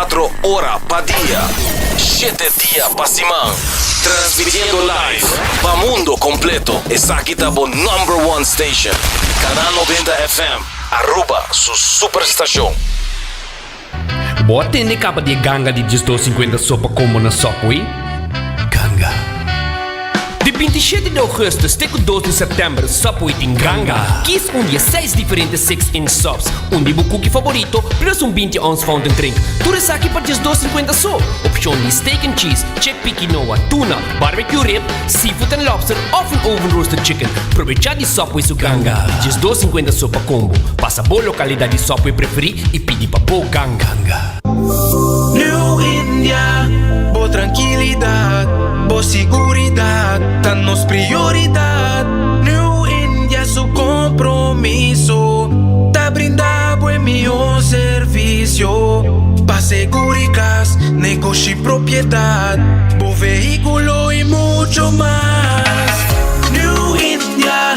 24 ora pa dia, shete dia pa siman. Transmitiendo live pa mundo completo. Esaki ta bo number one station. Canal 90 FM, Aruba su superstacion. Bo a tende caba di e ganga di diesdos sinkuenta sopa combo na Subway? Ganga. Di bintishete di augustus te ku dos di sèptèmber Subway tin ganga. Kies un di e seis diferente six inch subs, un di bo cookie favorito plus un binti ounce fountain drink. Tur esaki pa diesdos sinkuenta so. Opshon di steak and cheese, chickpea quinoa, tuna, barbecue rib, seafood and lobster òf un oven roasted chicken. Probechá di Subway su ganga di diesdos sinkuenta so pa combo. Pasa bo lokalidat di Subway preferí i pidi pa bo ganga. New India, bo trankilidat, bo siguridat ta nos prioridat. New India su kompromiso ta brinda bo e mihó servisio pa seguri kas, negoshi, propiedat, bo vehíkulo i mucho mas. New India,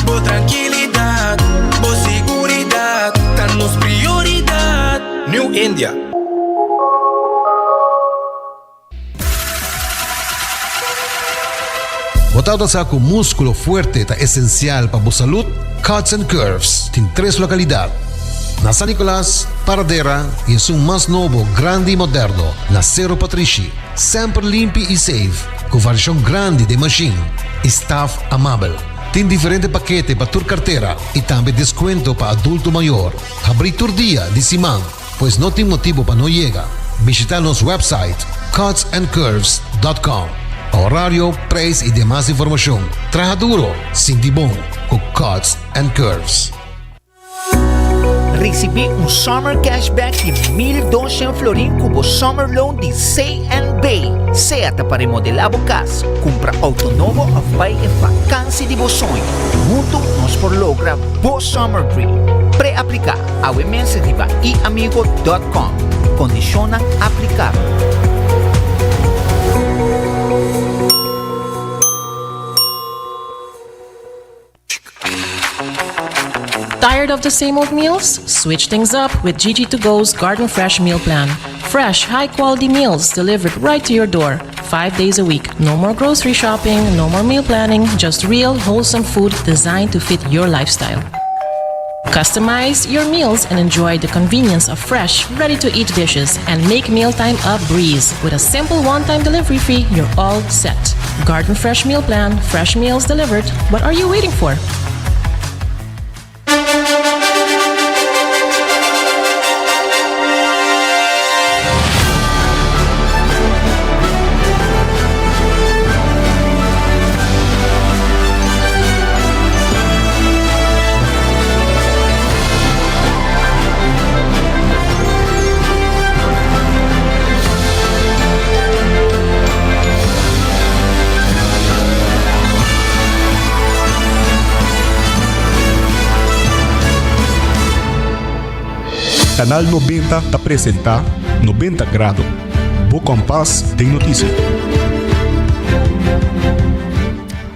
bo trankilidat, bo siguridat ta nos prioridat. New India. Bo tabata sa ku múskulo fuerte ta esensial pa bo salud? Cuts and Curves tin tres lokalidat, na San Nicolas, Paradera i esun mas nobo, grandi i moderno, na Sero Patrishi. Semper limpi i safe, ku variashon grandi den mashin i staf amabel. Tin diferente pakete pa tur kartera i tambe deskuento pa adulto mayor. Habrí tur dia di siman, pues no tin motibu pa no yega. Bishita nos website cutsandcurves.com pa horario, prijs i demas informashon. Traha duro, sinti bon ku Cuts and Curves. Risibí un Summer Cashback di 1200 florin ku bo Summer Loan di CNB. Sea ta pa remodelá bo kas, kumpra outo nobo òf bai e vakansi di bo soño. Huntu nos por logra bo Summer Dream. Pre-apliká awe mes riba iamigo.com. Kondishonnan aplikabel. Tired of the same old meals? Switch things up with Gigi to Go's Garden Fresh Meal Plan. Fresh, high quality meals delivered right to your door, five days a week. No more grocery shopping, no more meal planning, just real, wholesome food designed to fit your lifestyle. Customize your meals and enjoy the convenience of fresh, ready to eat dishes and make mealtime a breeze. With a simple one time delivery fee, you're all set. Garden Fresh Meal Plan, fresh meals delivered. What are you waiting for? Canal 90 ta presenta 90 Grado, bo kompas den notisia.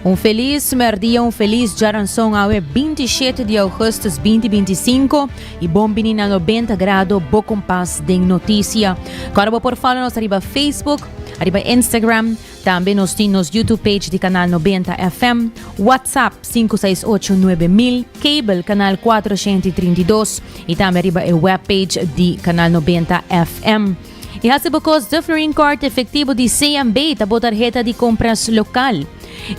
Un felis merdia, un felis djaranson awe 27 di augustus 2025 y bon bini na 90 Grado, bo kompas den notisia. Awor bo por follow nos ariba Facebook, ariba Instagram, tambe nos tin nos YouTube page di Canal 90 FM, WhatsApp 568 9000, cable Canal 432 y tambe ariba e webpage di Canal 90 FM. Y haci bo cos de Florin Card efectivo di CMB, ta bo tarheta di compras local.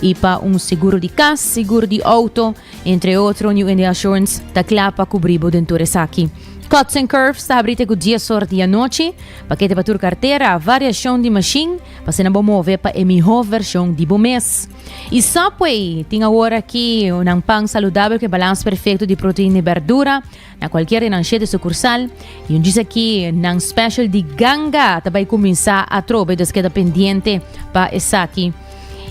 Y pa un seguro di cas, seguro di auto, entre otro, New India Assurance ta cla pa cubri bo den tur esaki. Cuts and Curves ta habri te cu 10 or di anochi. Pakete pa tur cartera, variacion di machine, pa asina bo move pa e miho version di bo mes. Y Subway tin awor aki un pan saludabel cu e balans perfecto di proteina y berdura na cualkier di nan shete sucursal. Y un djis aki nan special di ganga ta bay cuminsa atrobe, dus keda pendiente pa esaki.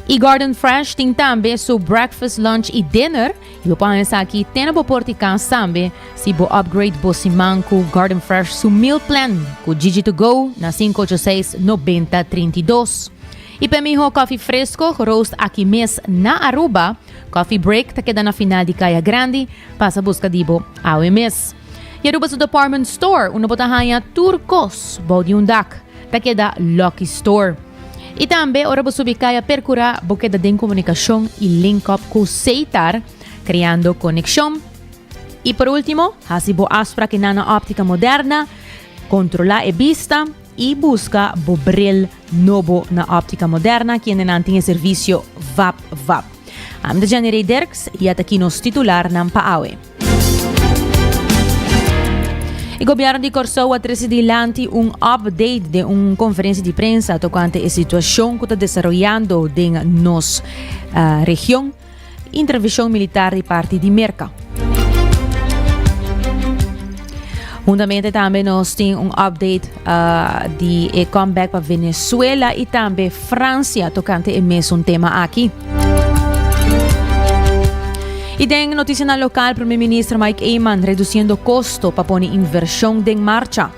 Y Garden Fresh tin tambe su breakfast, lunch y dinner. Y bo por haña esaki te na bo porta y cas tambe si bo upgrade bo siman cu Garden Fresh su meal plan cu Gigi to go na 586 90 32. Y pa e miho coffee fresco geroast aki mes na Aruba, Coffee Break ta keda na final di Caya Grandi, pasa busca di bo awe mes. Y Aruba su department store, unda bo ta haña tur cos bou di un dak, ta keda Lucky Store. Y tambe ora bo subi caya percura bo keda den comunicacion y link up cu Seitar, creando conexion. Y por ultimo, haci bo afspraak na na Optica Moderna, controla e bista y busca bo bril nobo na Optica Moderna, kendenan tin e servicio vap vap. Ami ta Jenny Ray Dirks y ata aki nos titularnan pa awe. E gobierno di Kòrsou a trese dilanti un update den un konferensia di prensa tokante e situashon ku ta desaroyando den nos region, intervenshon militar di parti di Merka. Huntamente tambe nos tin un update di e comeback pa Venezuela y tambe Francia tocante e mesun tema aki. Y den noticianan local, Primer Minister Mike Eman reduciendo costo pa pone inversion den marcha.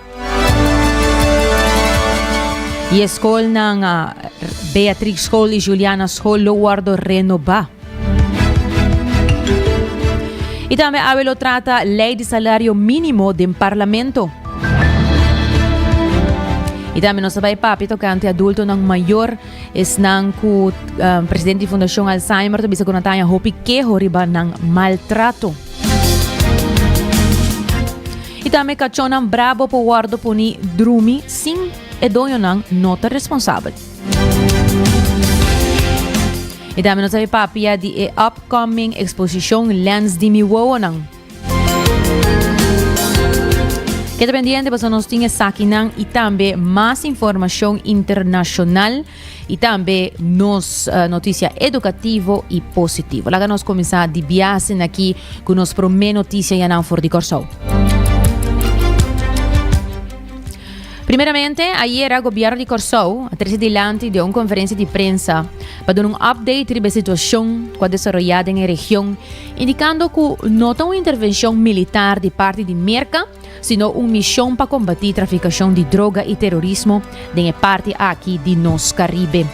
Y e scolnan Beatrix School y Juliana School lo wordo renoba. Y tambe awe lo trata ley di salario minimo den Parlamento. Y tambe nos ta bay papia tocante adultonan mayor, esnan cu presidente di Fundacion Alzheimer ta bisa cu nan ta haña hopi keho riba nan maltrato. Y tambe cachonnan brabo por wordo poni drumi sin e doñonan no ta responsabel. Y tambe nos ta bay papia di e upcoming exposicion Lens di mi wowonan. Keda pendiente pasobra nos tin esakinan y tambe mas informacion internacional y tambe nos eh, noticia educativo y positivo. Laga nos comenzá di biasen aki cu nos promé noticia yanan for di Kòrsou. Primeramente, ayera gobierno di Kòrsou a trece dilanti den un conferencia di prensa pa duna un update riba e situacion cu a desaroya den e region indicando cu no ta un intervencion militar di parti di Merca, sino un mision pa combati traficacion di droga y terorismo den e parti aki di nos Caribe.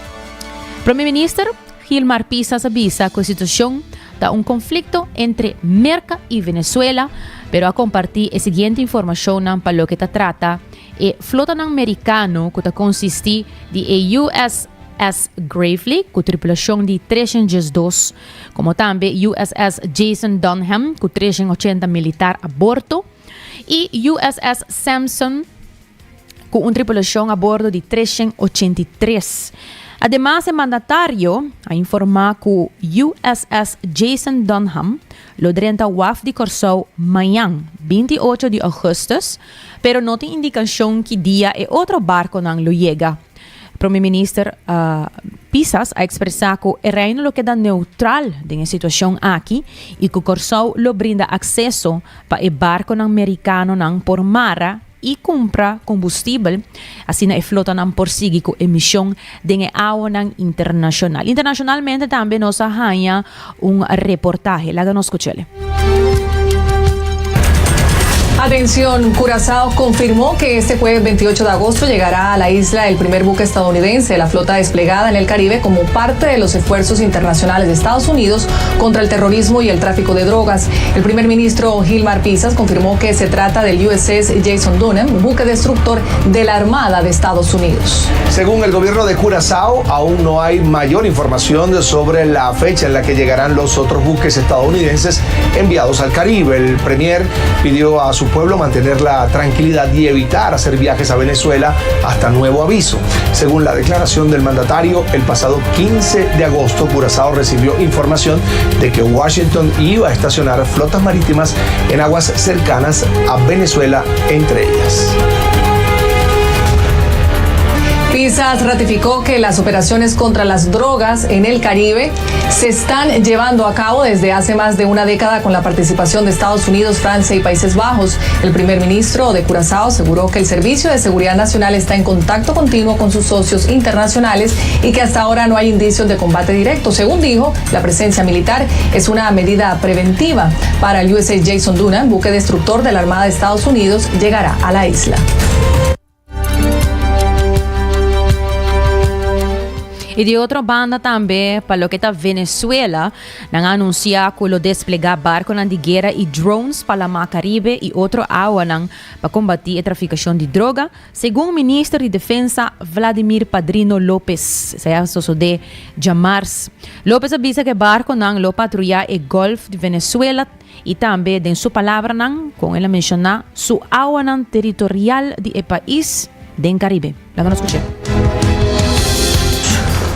Prome Minister Gilmar Pisas a bisa cu e situacion ta un conflicto entre Merca y Venezuela, pero a comparti e siguiente informacionnan pa loke ta trata e flotanan Mericano cu ta consisti di e USS Gravely cu tripulacion di 302, Como tambe USS Jason Dunham cu 380 militar a bordo y USS Sampson cu un tripulacion a bordo di 383. Ademas e mandatario a informa cu USS Jason Dunham lo drenta waf di Corsou mañan, 28 di augustus, pero no tin indicacion ki dia e otro barconan lo yega. Prome Minister Pisas a ekspresá ku e Reino lo keda neutral den e situashon aki i ku Kòrsou lo brinda akseso pa e barkonan merikanonan por mara i kumpra kombustibel, asina e flotanan por sigui ku e mishon den e awanan internashonal. Internashonalmente tambe nos a haña un reportahe. Laga nos skuch'el. Atención, Curazao confirmó que este jueves 28 de agosto llegará a la isla el primer buque estadounidense de la flota desplegada en el Caribe como parte de los esfuerzos internacionales de Estados Unidos contra el terrorismo y el tráfico de drogas. El primer ministro Gilmar Pisas confirmó que se trata del USS Jason Dunham, buque destructor de la Armada de Estados Unidos. Según el gobierno de Curazao, aún no hay mayor información sobre la fecha en la que llegarán los otros buques estadounidenses enviados al Caribe. El premier pidió a su pueblo mantener la tranquilidad y evitar hacer viajes a Venezuela hasta nuevo aviso. Según la declaración del mandatario, el pasado 15 de agosto Curazao recibió información de que Washington iba a estacionar flotas marítimas en aguas cercanas a Venezuela, entre ellas. Pisas ratificó que las operaciones contra las drogas en el Caribe se están llevando a cabo desde hace más de una década con la participación de Estados Unidos, Francia y Países Bajos. El primer ministro de Curazao aseguró que el Servicio de Seguridad Nacional está en contacto continuo con sus socios internacionales y que hasta ahora no hay indicios de combate directo. Según dijo, la presencia militar es una medida preventiva. Para el USS Jason Dunham, buque destructor de la Armada de Estados Unidos, llegará a la isla. Y di otro banda tambe, pa loke ta Venezuela, nan a anuncia cu lo desplega barconan di guera y drones pa Lamá Caribe y otro awanan pa combati e traficacion di droga, segun minister di Defensa Vladimir Padrino Lopez. Esei a sosode djamars. Lopez a bisa cu e barconan lo patruya e Golf di Venezuela y tambe, den su palabranan, con el a menciona, su awanan territorial di e pais den Caribe. Laga nos scuch'é.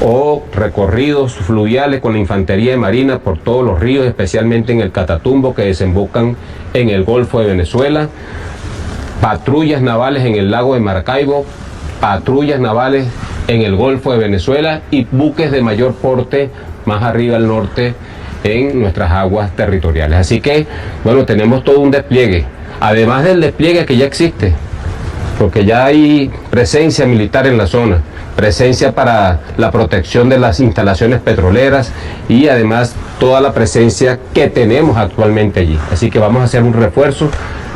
O recorridos fluviales con la infantería de marina por todos los ríos, especialmente en el Catatumbo que desembocan en el Golfo de Venezuela, patrullas navales en el lago de Maracaibo, patrullas navales en el Golfo de Venezuela y buques de mayor porte más arriba al norte en nuestras aguas territoriales. Así que, bueno, tenemos todo un despliegue, además del despliegue que ya existe, porque ya hay presencia militar en la zona, presencia para la protección de las instalaciones petroleras y además toda la presencia que tenemos actualmente allí. Así que vamos a hacer un refuerzo,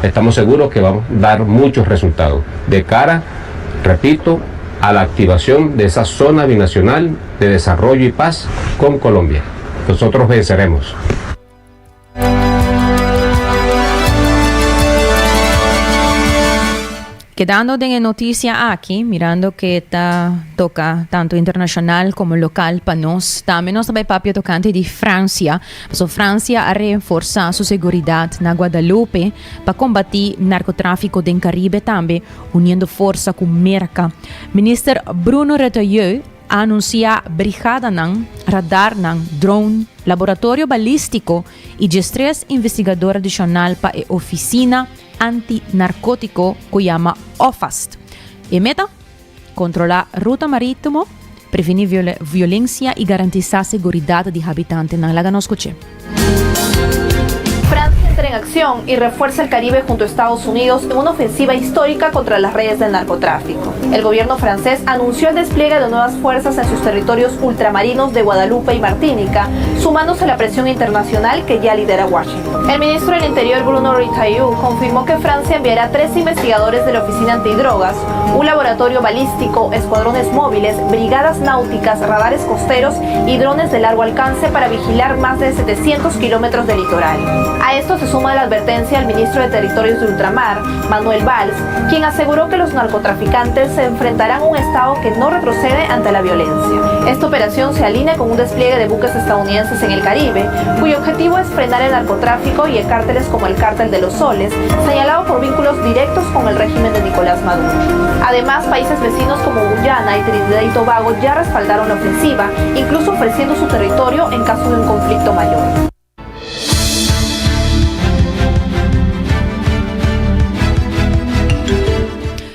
estamos seguros que vamos a dar muchos resultados de cara, repito, a la activación de esa zona binacional de desarrollo y paz con Colombia. Nosotros venceremos. Kedando den e noticia aki, mirando ke ta toca tanto internacional como local pa nos, tambe nos ta bay papia tocante di Francia. Paso Francia a reenforsa su seguridad na Guadalupe pa combati narcotrafico den Caribe tambe, uniendo forsa cu Merca. Minister Bruno Retailleau a anuncia brigadanan, radarnan, drone, laboratorio balistico y diestres investigador adicional pa e oficina anti-narcotico cu yama OFAST. E meta? Controla ruta maritimo, preveni violencia y garantisa seguridad di habitantenan. Laga nos scuche. Francia entra en acción y refuerza el Caribe junto a Estados Unidos en una ofensiva histórica contra las redes del narcotráfico. El gobierno francés anunció el despliegue de nuevas fuerzas en sus territorios ultramarinos de Guadalupe y Martínica, sumándose a la presión internacional que ya lidera Washington. El ministro del Interior Bruno Retailleau confirmó que Francia enviará tres investigadores de la Oficina Antidrogas, un laboratorio balístico, escuadrones móviles, brigadas náuticas, radares costeros y drones de largo alcance para vigilar más de 700 kilómetros de litoral. A esto se suma la advertencia del ministro de Territorios de Ultramar, Manuel Valls, quien aseguró que los narcotraficantes se enfrentarán a un Estado que no retrocede ante la violencia. Esta operación se alinea con un despliegue de buques estadounidenses en el Caribe, cuyo objetivo es frenar el narcotráfico y cárteles como el Cártel de los Soles, señalado por vínculos directos con el régimen de Nicolás Maduro. Además, países vecinos como Guyana y Trinidad y Tobago ya respaldaron la ofensiva, incluso ofreciendo su territorio en caso de un conflicto mayor.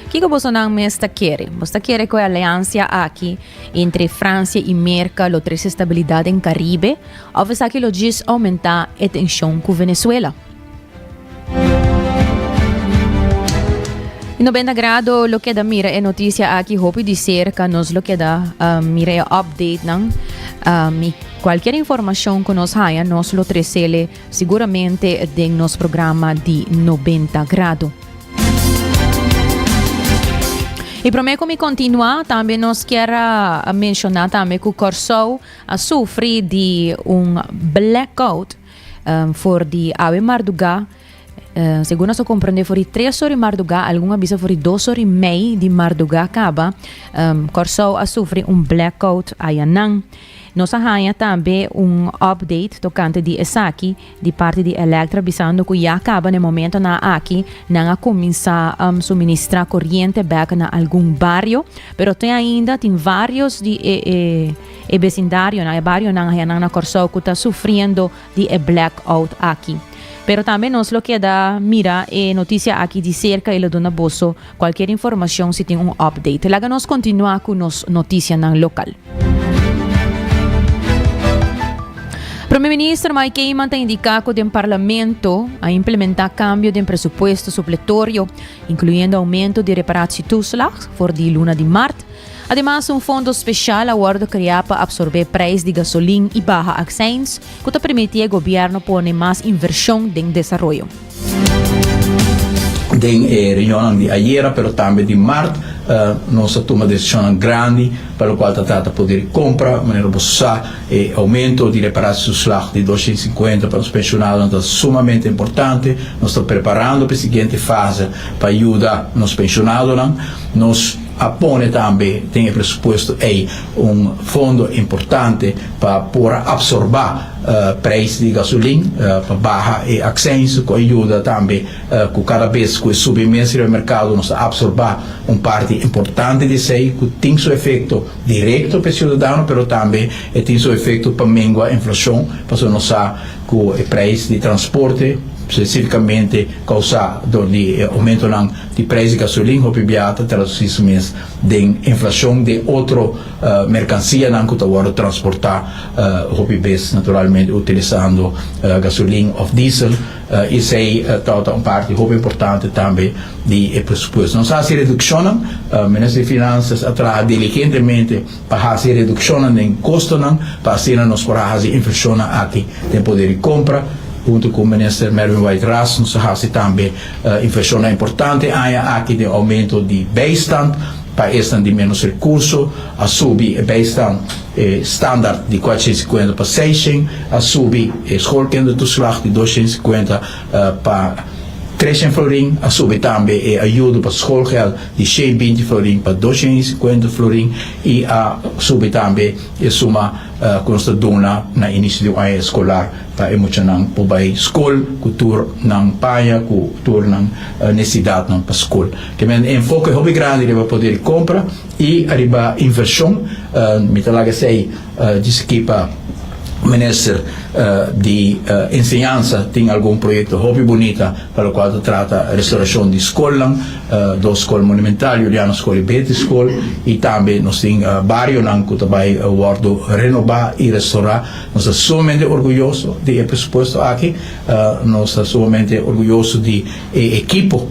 Kiko bosonan mes ta kere? Bos ta kere ku e aliansia aki entre Fransia i Merka lo trese stabilidat den Karibe òf esaki lo djis oumentá e tenshon ku Venezuela? I 90 Grado lo keda mira e notisia aki hopi di serka. Nos lo keda mira e updatenan. I kualkier informashon ku nos haya nos lo tresele siguramente den nos programa di 90 Grado. I promé ku mi kontinuá tambe nos kier a menshoná tambe ku Kòrsou a sufri di un blackout. For di awe mardugá, segun nos a komprendé for di tres or di mardugá, algun a bisa for di dos or i mei di mardugá kaba, Kòrsou a sufri un blackout ayanan. Nos a haña tambe un update tokante di esaki di parti di Elektra bisando ku ya kaba na e momentonan aki nan a kuminsá suministrá koriente bèk na algun bario, pero te ainda tin vários di e E besindarionan, e barionan ahianan na Kòrsou ku ta sufriendo di e blackout aki. Pero tambe nos lo keda mira e notisia aki di serka i lo duna boso kualkier informashon si tin un update. Laga nos kontinuá ku nos notisianan lokal. Prome Minister Mike Eman ta indiká ku den Parlamento a implementá kambio den presupuesto supletorio, inkluyendo oumento di reparatietoeslag for di luna di mart. Ademas, un fondo special a wordo crea pa absorbe prijs di gasolin y baha accijns, cu ta permiti e gobierno pone mas inversion den desaroyo. Den e reunionnan di ayera pero tambe di mart. Nos a tuma desishonnan grandi pa lokual ta trata poder di kompra. Manera bo sa, e oumento di reparatietoeslag di 250 pa nos penshonadonan ta sumamente importante. Nos ta preparando pa e siguiente fase pa yuda nos penshonadonan. Nos a pone tambe den e presupuesto ei un fondo importante pa por a absorbá prijs di gasolin, pa baha e accijns cu a yuda tambe cu cada bes cu e subi mes riba e mercado nos ta absorbá un parti importante di esey cu tin su efecto directo pa e ciudadano pero tambe e tin su efecto pa mengua inflacion pasobra nos sa cu e prijs di transporte specificamente causa dor di e aumentonan di prijs di gasolin hopi bia ta traduci su mes den inflacion den otro mercancianan cu ta wordo transporta hopi bes naturalmente utilizando gasolin of diesel. Esei tabata un parti hopi importante tambe di e presupuesto. Nos a hasi redukshonnan, Minister di Finansas a traha diligentemente pa hasi redukshonnan den kostonan pa asina nos por a hasi invershonnan aki den poder di kompra. Huntu ku Minister Mervin Wyatt Ras nos a hasi tambe invershonnan importante aña aki den oumento di bijstand pa esnan di menos rekurso. A subi e bijstand e standaard di 450 pa 600, a subi e schoolkindertoeslag di 250 pa 300 florin, a subi tambe e ayudo pa schoolgeld di 120 florin pa 250 florin y a subi tambe e suma cu nos ta duna na inicio di un aña escolar pa e muchanan por bay school cu tur nan paña, cu tur nan necesidadnan pa school. Ke men e enfoke hopi grandi riba poder di compra. I ariba invershon, mi ta laga esei djis aki pa Minister di Enseñansa tin algun proyekto hopi bunita pa lokual ta trata restaurashon di skolnan, dos skol monumental, Juliana Skol i Betty Skol, i tambe nos tin barionan ku ta bai wòrdu renobá i restorá. Nos ta sumamente orguyoso di e presupuesto aki, nos ta sumamente orguyoso di e ekipo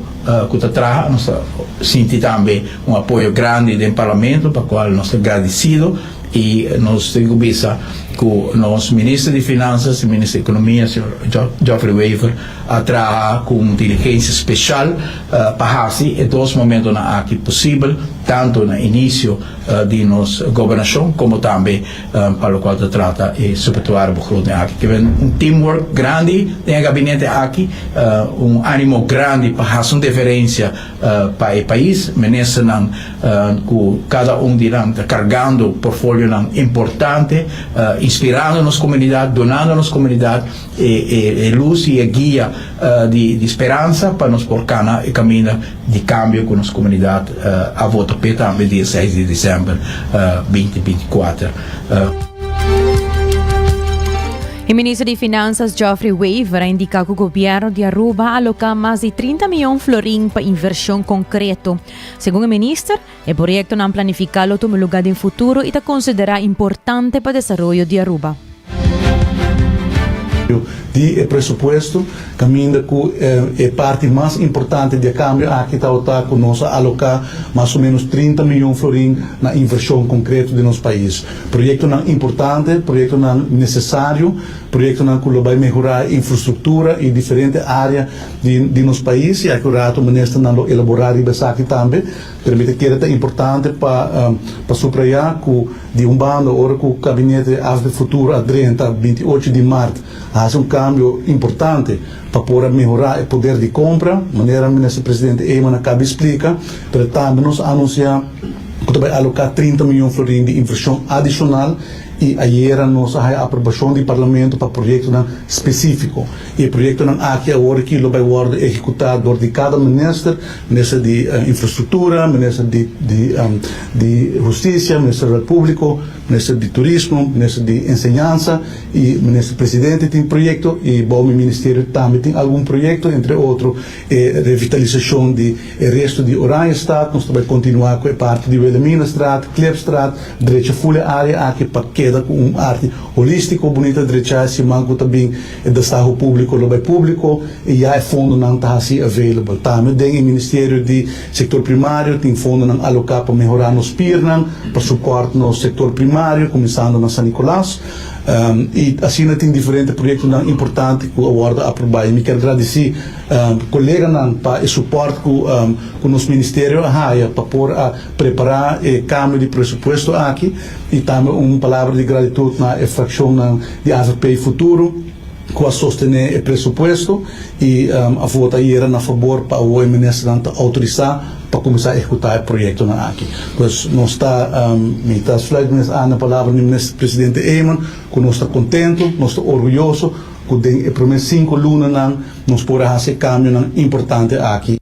ku ta traha, nos ta sinti tambe Un apoyo grandi den Parlamento pa cual nos ta gradicido y nos tin cu bisa cu nos Minister di Finanzas y Minister di Economia señor Geoffrey Wever a traha cu un diligencia special pa haci e dos momentonan aki posibel tanto na inicio di nos gobernacion como tambe pa locual ta trata e suppletoire begroting aki. Ke ben un teamwork grandi den e gabinete aki, un animo grandi pa haci un diferencia Pa e pais, ministernan ku kada un di nan ta kargando portfolionan importante, inspirando nos komunidat, dunando nos komunidat e lus i e guia di speransa pa nos por kana e kaminda di kambio ku nos komunidat a vota p'e tambe dia seis di desèmber 2024. E minister di Finanzas Geoffrey Wever a indica cu gobierno di Aruba a aloca mas di 30 miyon florin pa inversion concreto. Segun e minister, e proyectonan planifica lo tuma luga den futuro y ta considera importante pa desaroyo di Aruba. Di e presupuesto, caminda cu e parti mas importante di e cambio aki tabata cu nos a aloca mas o menos 30 miyon florin na inversion concreto den nos pais. Proyectonan importante, proyectonan necesario, proyectonan cu lo bay mehora e infrastructura y diferente area di di nos pais y aki un rato ministernan lo elabora riba esaki tambe. Pero mi ta kere ta importante pa pa subraya cu di un banda ora cu Gabinete Avp Futuro a drenta 28 di maart a haci un cambio importante pa por a mehora e poder di compra, manera Minister Presidente Eman a caba di splica, pero tambe nos a anuncia ku ta bai aloká 30 mion florin di invershon adishonal i ayera nos a haya aprobashon di Parlamento pa proyektonan spesífiko. I e proyektonan aki awor aki lo bai wòrdu ehekutá dor di kada minister, minister di Infrastruktura, minister di di Hustisia, minister di Públiko, minister di Turismo, minister di Enseñansa i minister presidente tin proyekto i bou mi ministerio tambe tin algun proyekto, entre otro e revitalisashon di E resto di Oranjestad nos ta bai continua cu e parti di Wilhelminastraat, Klipstraat, drecha full e area aki pa keda cu un arti holistico bunita drecha e siman cu ta bin e destaho publico lo bai publico y ya e fondonan ta haci available. Tambe den e Ministerio di Sector Primario tin fondonan aloca pa mehora nos piernan, pa support nos sector primario cuminsando na San Nicolas. Y asina tin diferente proyectonan importante cu a wordo aproba y mi kier gradici coleganan pa e support cu cu nos ministerio a haya pa por a prepara e cambio di presupuesto aki y tambe un palabra di gratitud na e fraccionnan di avp Futuro cu a sostene e presupuesto y a vota ayera na fabor pa awor e ministernan ta autorisa pa cuminsa ehecuta e proyectonan aki. Pues nos ta, mi ta sluit mes aan na palabra di Minister Presidente Eman cu nos ta contento, nos ta orguyoso cu den e prome cinco lunanan nos por a haci e cambionan importante aki.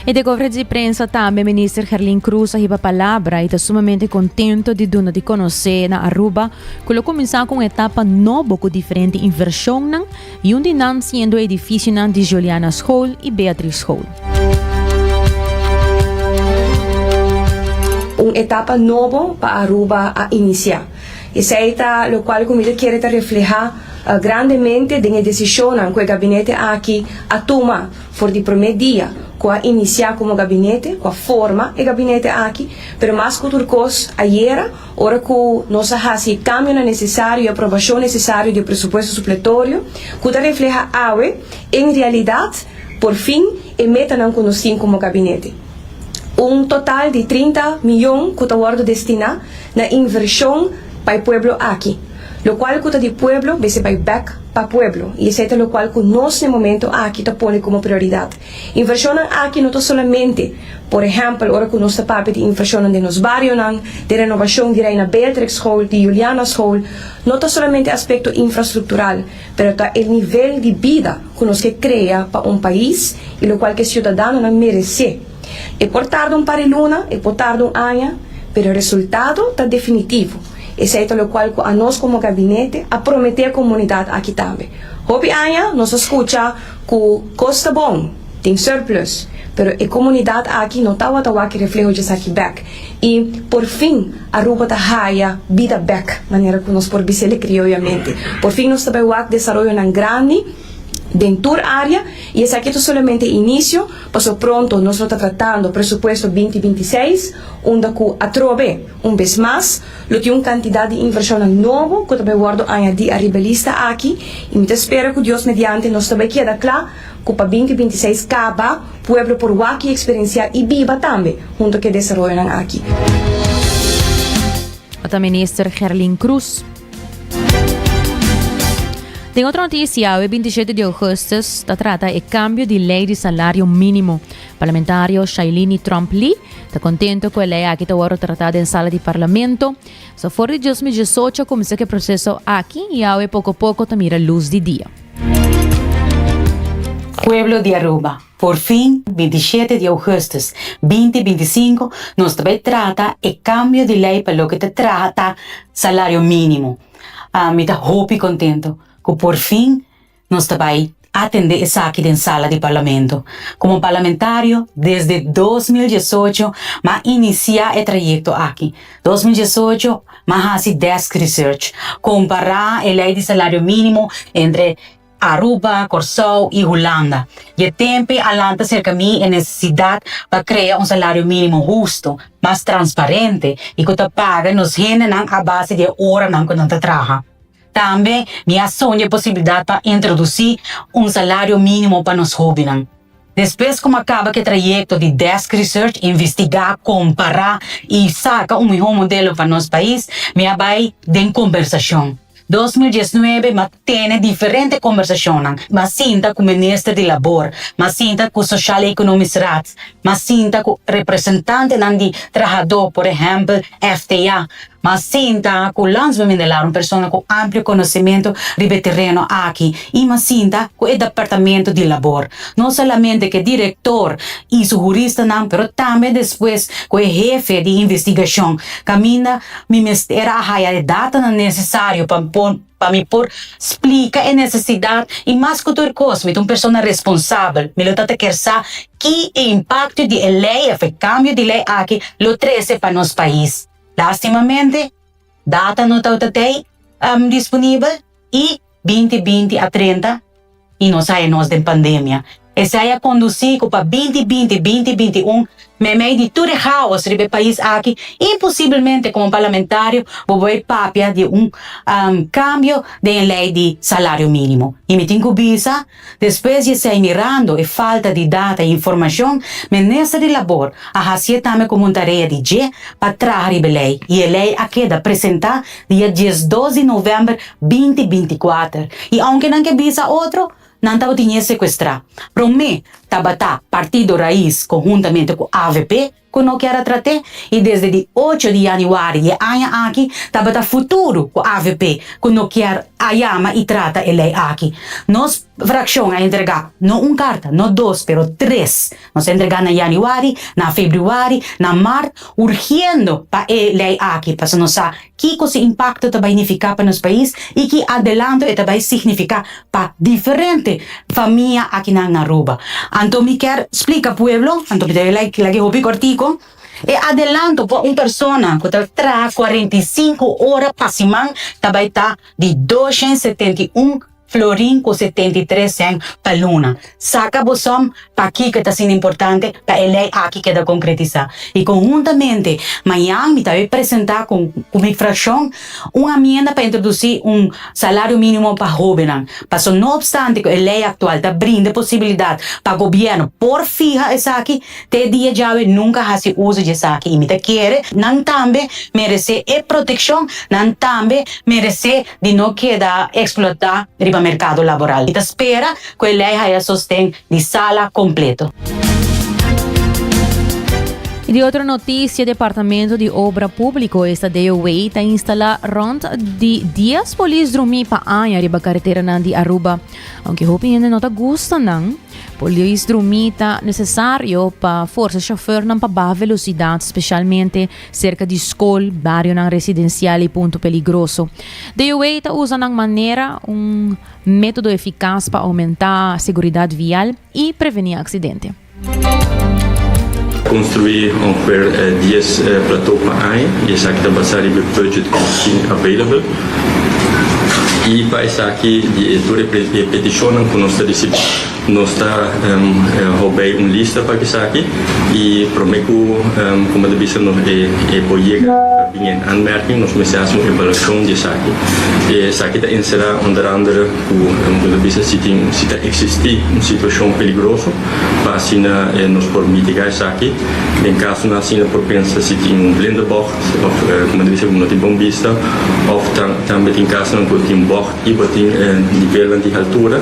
E den conferencia di prensa tambe Minister Gerlin Croes a hiba palabra y ta sumamente contento di duna di conoce na Aruba cu lo cuminsa cu un etapa nobo cu diferente inversionnan y un di nan siendo e edificionan di Juliana School y Beatriz School. Un etapa nobo pa Aruba a inicia. Esey ta locual cu mi ta kere ta refleha grandemente den e decisionnan cu e gabinete aki a tuma for di prome dia cu a inicia como gabinete, cu a forma e gabinete aki, pero mas cu tur cos ayera ora cu nos a haci e cambionan necesario y aprobacion necesario di e presupuesto supletorio cu ta refleha awe en realidad por fin e metanan cu nos tin como gabinete. Un total di 30 miyon cu ta wordo destina na inversion pa e pueblo aki. Locual cu ta di pueblo mester bay bek pa pueblo y esey ta locual cu nos na e momento aki ta pone como prioridad. Inversionnan aki no ta solamente, por ehempel, ora cu nos ta papia di inversionnan den nos barionan, den renovacion di Reina Beatrix School, di Juliana School, no ta solamente aspecto infrastructural, pero ta e nivel di bida cu nos ke crea pa un pais y locual cu e ciudadanonan merece. E por tarda un par di luna, e por tarda un aña, pero e resultado ta definitivo. Esei ta lokual ku anos komo gabinete a prometé e komunidat aki tambe. Hopi aña nos a skucha ku kos ta bon, tin surplus, pero e komunidat aki no tabata wak e refleho djesaki bèk. I por fin Aruba ta haya bida bèk, manera ku nos por bis'el krioyamente. Por fin nos ta bai wak desaroyonan grandi den tur área i esaki ta solamente inisio, pasobra pronto nos lo ta tratando presupuesto 2026 unda ku atrobe, Un bes mas, lo tin un kantidat di invershonnan nobo ku ta bai wòrdu añadí ariba e lista aki i mi ta spera ku Dios mediante nos ta bai keda kla ku pa 2026 kaba pueblo por wak i eksperensiá i biba tambe hunto ku e desaroyonan aki. Ta Minister Gerlin Croes. Den otro noticia, awe 27 di augustus ta trata e cambio di ley di salario minimo. Parlamentario Shailini Tromp Lee ta contento cu e ley aki ta wordo trata den sala di parlamento. So for di 2018 a cuminsa cu e proceso aki y awe poco poco ta mira luz di dia. Pueblo di Aruba, por fin 27 di augustus 2025 nos ta bay trata e cambio di ley pa loke ta trata salario minimo. Mi ta hopi contento cu por fin Nos ta bai atende esaki den sala di Parlamento. Como parlamentario desde 2018 m'a inicia e trayecto aki. 2018 m'a haci desk research, compara e ley di salario minimo entre Aruba, Corsou y Hulanda. Y e tempe a lanta cerca mi e necesidad pa crea un salario minimo husto, mas transparente y cu ta paga nos hendenan a base di e oranan cu nan ta traha. Tambe mi a soña e posibilidat pa introdusí un salario mínimo pa nos hóbennan. Despues ku mi a kaba ku e trayekto di desk research, investigá, kompará i saka un mihó modelo pa nos pais, mi a bai den kombersashon. 2019 mi a tene diferente kombersashonnan. Mi a sinta ku minister di labor, mi a sinta ku Sociaal Economisch Raad, mi a sinta ku representantenan di trahadó, por ehèmpel FTA. M'a sinta ku Landsbemiddelaar, un persona ku amplio konosementu riba e tereno aki, i m'a sinta ku e departamento di labor. No solamente ku e direktor i su huristanan, pero tambe despues ku e hefe di investigashon, kaminda mi mester a haya e datanan nesesario pa por pa mi por splika e nesesidat i mas ku tur kos mi ta un persona responsabel, mi lo ta ta kier sa ki e impakto di e lei òf e kambio di lei aki lo trese pa nos pais. Lastimamente, data no tabata tei disponibel i 2020 a 30 i nos haya nos den pandemia. Esei a kondusí ku pa 2020, 2021, meimei di tur e chaos riba e pais aki, imposibelmente komo parlamentario bo bai papia di un kambio den e lei di salario mínimo. I mi tin ku bisa, despues di esei mirando e falta di data i informashon, Minister di Labor a hasié tambe komo un tarea di dje pa traha riba e lei i e lei a keda presentá dia 12 di novèmber 2024. I ounke nan ke bisa otro, Nan tabatin e sekuestrá. Promé tabata Partido Raiz konhuntamente ku avp ku no kier a trat'é i desde di ocho di yanüari di e aña aki tabata Futuro ku avp ku no kier a yama i trata e lei aki. Nos frakshon a entregá no un karta, no dos, pero tres. Nos a entregá na yanüari, na febrüari, na mart, urgiendo pa e lei aki pasobra nos sa Kiko su impakto ta bai nifiká pa nos pais i ki adelanto e ta bai signifiká pa diferente famia akinan na Aruba? Anto mi kier splika pueblo, anto mi ta lag'e hopi kòrtiko, e adelanto pa un persona ku ta traha 45 ora pa siman ta bai ta di 271 Florin ku 73 sèn pa luna. Saka bo sòm pakiko e ta asina importante pa e lei aki keda konkretisá. I konhuntamente mañan mi ta bai presentá ku ku mi frakshon un amienda pa introdusí un salario mínimo pa hóbennan. Paso no opstante ku e lei aktual ta brinda e posibilidat pa gobièrnu por fiha esaki, te dia djawe nunka hasi uso di esaki. I mi ta kere nan tambe meresé e protekshon, nan tambe meresé di no keda eksplotá riba merkado laboral. Mi ta spera ku e lei haya sosten di sala kompleto. I di otro notisia, Departamento di Obra Públiko, esta DOW, ta instalá rònt di dies polis drumí pa aña riba kareteranan di Aruba. Aunke hopi hende no ta gusta nan, polis drumí ta nesesario pa forsa shofèrnan pa baha velosidat, spesialmente Serka di skol, barionan residensial i punto peligroso. DOW ta usa nan manera un método efikas pa oumentá seguridat vial i prevení aksidente. Construi ongeveer dies plateau pa aña y esaki ta basa riba e budget cu tin available y pa esaki di e tur e peticionnan cu nos ta ricibi. Nos ta hou-bij un lista pa esaki y prome cu como ta bisa nos e por yega pa bin en aanmerking nos mester haci un evaluacion di esaki. Esaki ta encera onder andere cu como ta bisa si tin si ta existi un situacion peligroso pa asina nos por mitiga esaki. Den casonan asina por pensa si tin un blinde bocht of como ta bisa cu no tin bon bista of tambe tin casonan cu tin bocht. I bo tin e nivelnan di haltura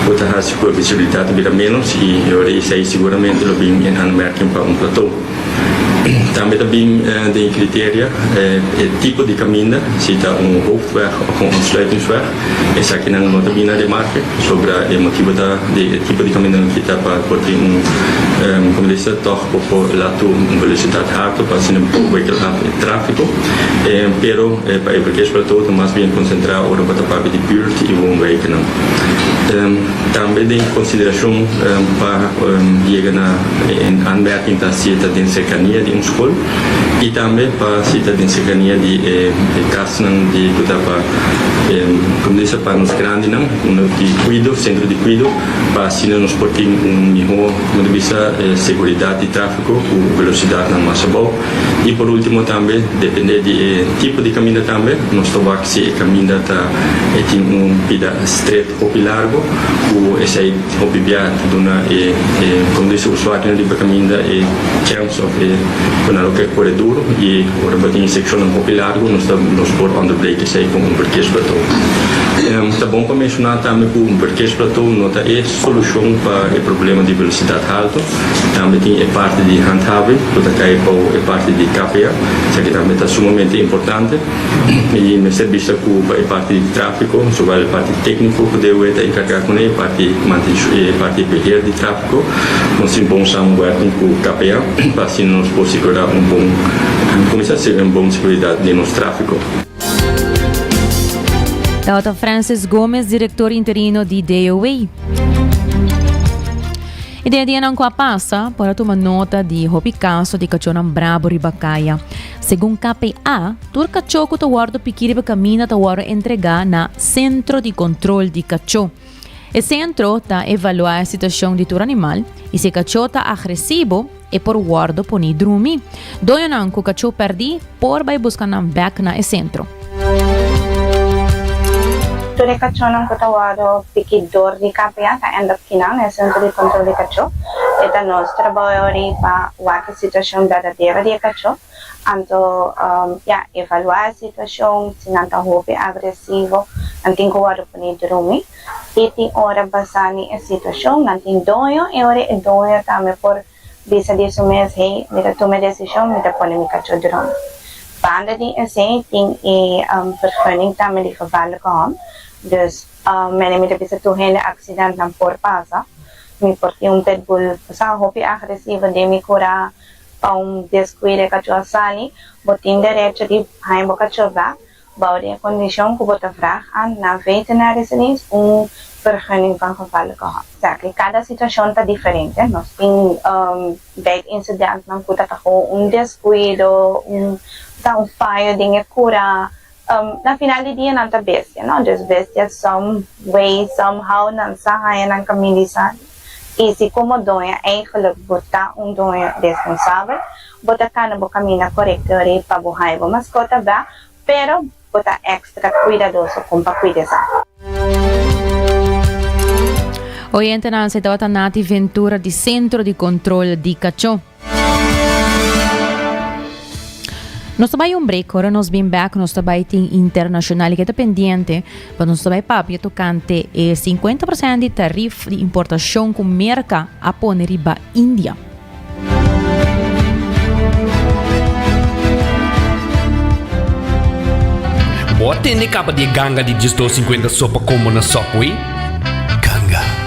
ku ta hasi ku e visibilidat ta bira ménos i e ora esei siguramente lo bin en aanmerking pa un plato. Tambe ta bin den e kriteria e tipo di kaminda, si ta un hoofdweg òf un ontsluitingsweg, esakinan no ta bin na remarke pasobra e motibu ta di e tipo di kamindanan ki ta pa por tin un, komo di bisa, tòg bo por laat un velosidat harto pa asina bo por wikkel af e tráfiko. Pero pa e verkeersplateau ta mas bien konsentrá ora bo ta papia di buurt i woonwijkennan. Tambe den konsiderashon pa yega na e aanmerking ta si e ta den serkania di un skol i tambe pa si ta den serkania di e kasnan di ku ta pa komo di bisa pa nos grandinan di kuido, sentro di kuido pa asina nos por tin un mihó komo ta bisa seguridat di tráfiko ku velosidatnan mas abou. I por ultimo tambe depende di e tipo di kaminda tambe nos ta wak si e kaminda ta e tin un pida stret hopi largo ku esei hopi bia ta duna e e komo dice usuarionan riba kaminda e chèns òf e ku nan lo ke kore duru i ora bo tin e sekshonnan hopi largo nos ta nos por onderbreek esei ku un verkeersplateau. Ta bon pa menshoná tambe ku un verkeersplateau no ta e solushon pa e problema di velosidat halto. Tambe tin e parti di handhaving ku ta kai bou e parti di KPA. Esaki tambe ta sumamente importante i mester bisa ku pa e parti di tráfiko, zowel e parti tékniko ku DOW ta enkargá kuné, e parti e parti beheer di tráfiko, nos tin bon samenwerking ku KPA pa asina nos por sigurá un bon kuminsá sirbi un bon seguridat den nos tráfiko. Tabata Francis Gomez, direktor interino di DOW. E den e dianan ku a pasa, por a tuma nota di hopi kaso di kachónan brabo riba kaya. Segun KPA, tur kachó ku ta wòrdu piki riba kaminda ta wòrdu entregá na Sentro di Kontrol di Kachó. E sentro ta evaluá e situashon di tur animal i si e kachó ta agresivo e por wòrdu poní drumi. Doñonan ku kachó pèrdí por bai buska nan bèk na e sentro. Tur e kachónan ku ta wòrdu piki dor di KPA ta end up kinan na e sentro di kontrol di kachó. E ta nos trabou e ora ei pa wak e situashon berdadero di e kachó. Anto ya, evaluá e situashon, si nan ta hopi agresivo, nan tin ku wòrdu pone drumi. I tin ora basá ni e situashon, nan tin doño, e ora e doño tambe por bisa di su mes, hey, mi ta tuma e desishon, mi ta pone mi kachó drumi. Banda di esei tin e vergunning tambe di gevaarlijke hond, dus mene mi ta bisa tur hende aksidentnan por pasa. Mi por tin un pitbull sa hopi agresivo den mi kura. Pa un descuido e cacho a sali, bo tin derecho di haña bo cacho bek bou di e condicion cu bo ta vraag aan na Veterinarische Dienst un vergunning van gevaarlijke hond. Exactly, cada situacion ta diferente. Nos tin bijtincidentnan cu ta ta gewoon un descuido, un ta un fayo den e cura. Na final di dia nan ta bestia, no? Dus bestia some way, somehow nan sa haña nan kaminda di sali. I si komo doño eigenlijk bo ta un doño responsabel, bo ta kana bo kaminda korekto ori pa bo haña bo maskota bèk, pero bo ta èkstra kuidadoso kon pa kuida esaki. Oyentenan, esei tabata Nati Ventura di Sentro di Kontrol di Kachó. Nos ta bai un break, ora nos bin back nos ta bai tin internacional y que ta pendiente, pa nos ta bai papia tocante e 50% di tarif di importacion cu Merca a pone riba India. Bo a tende caba di e ganga di 12.50 sopa combo na Subway? Ganga.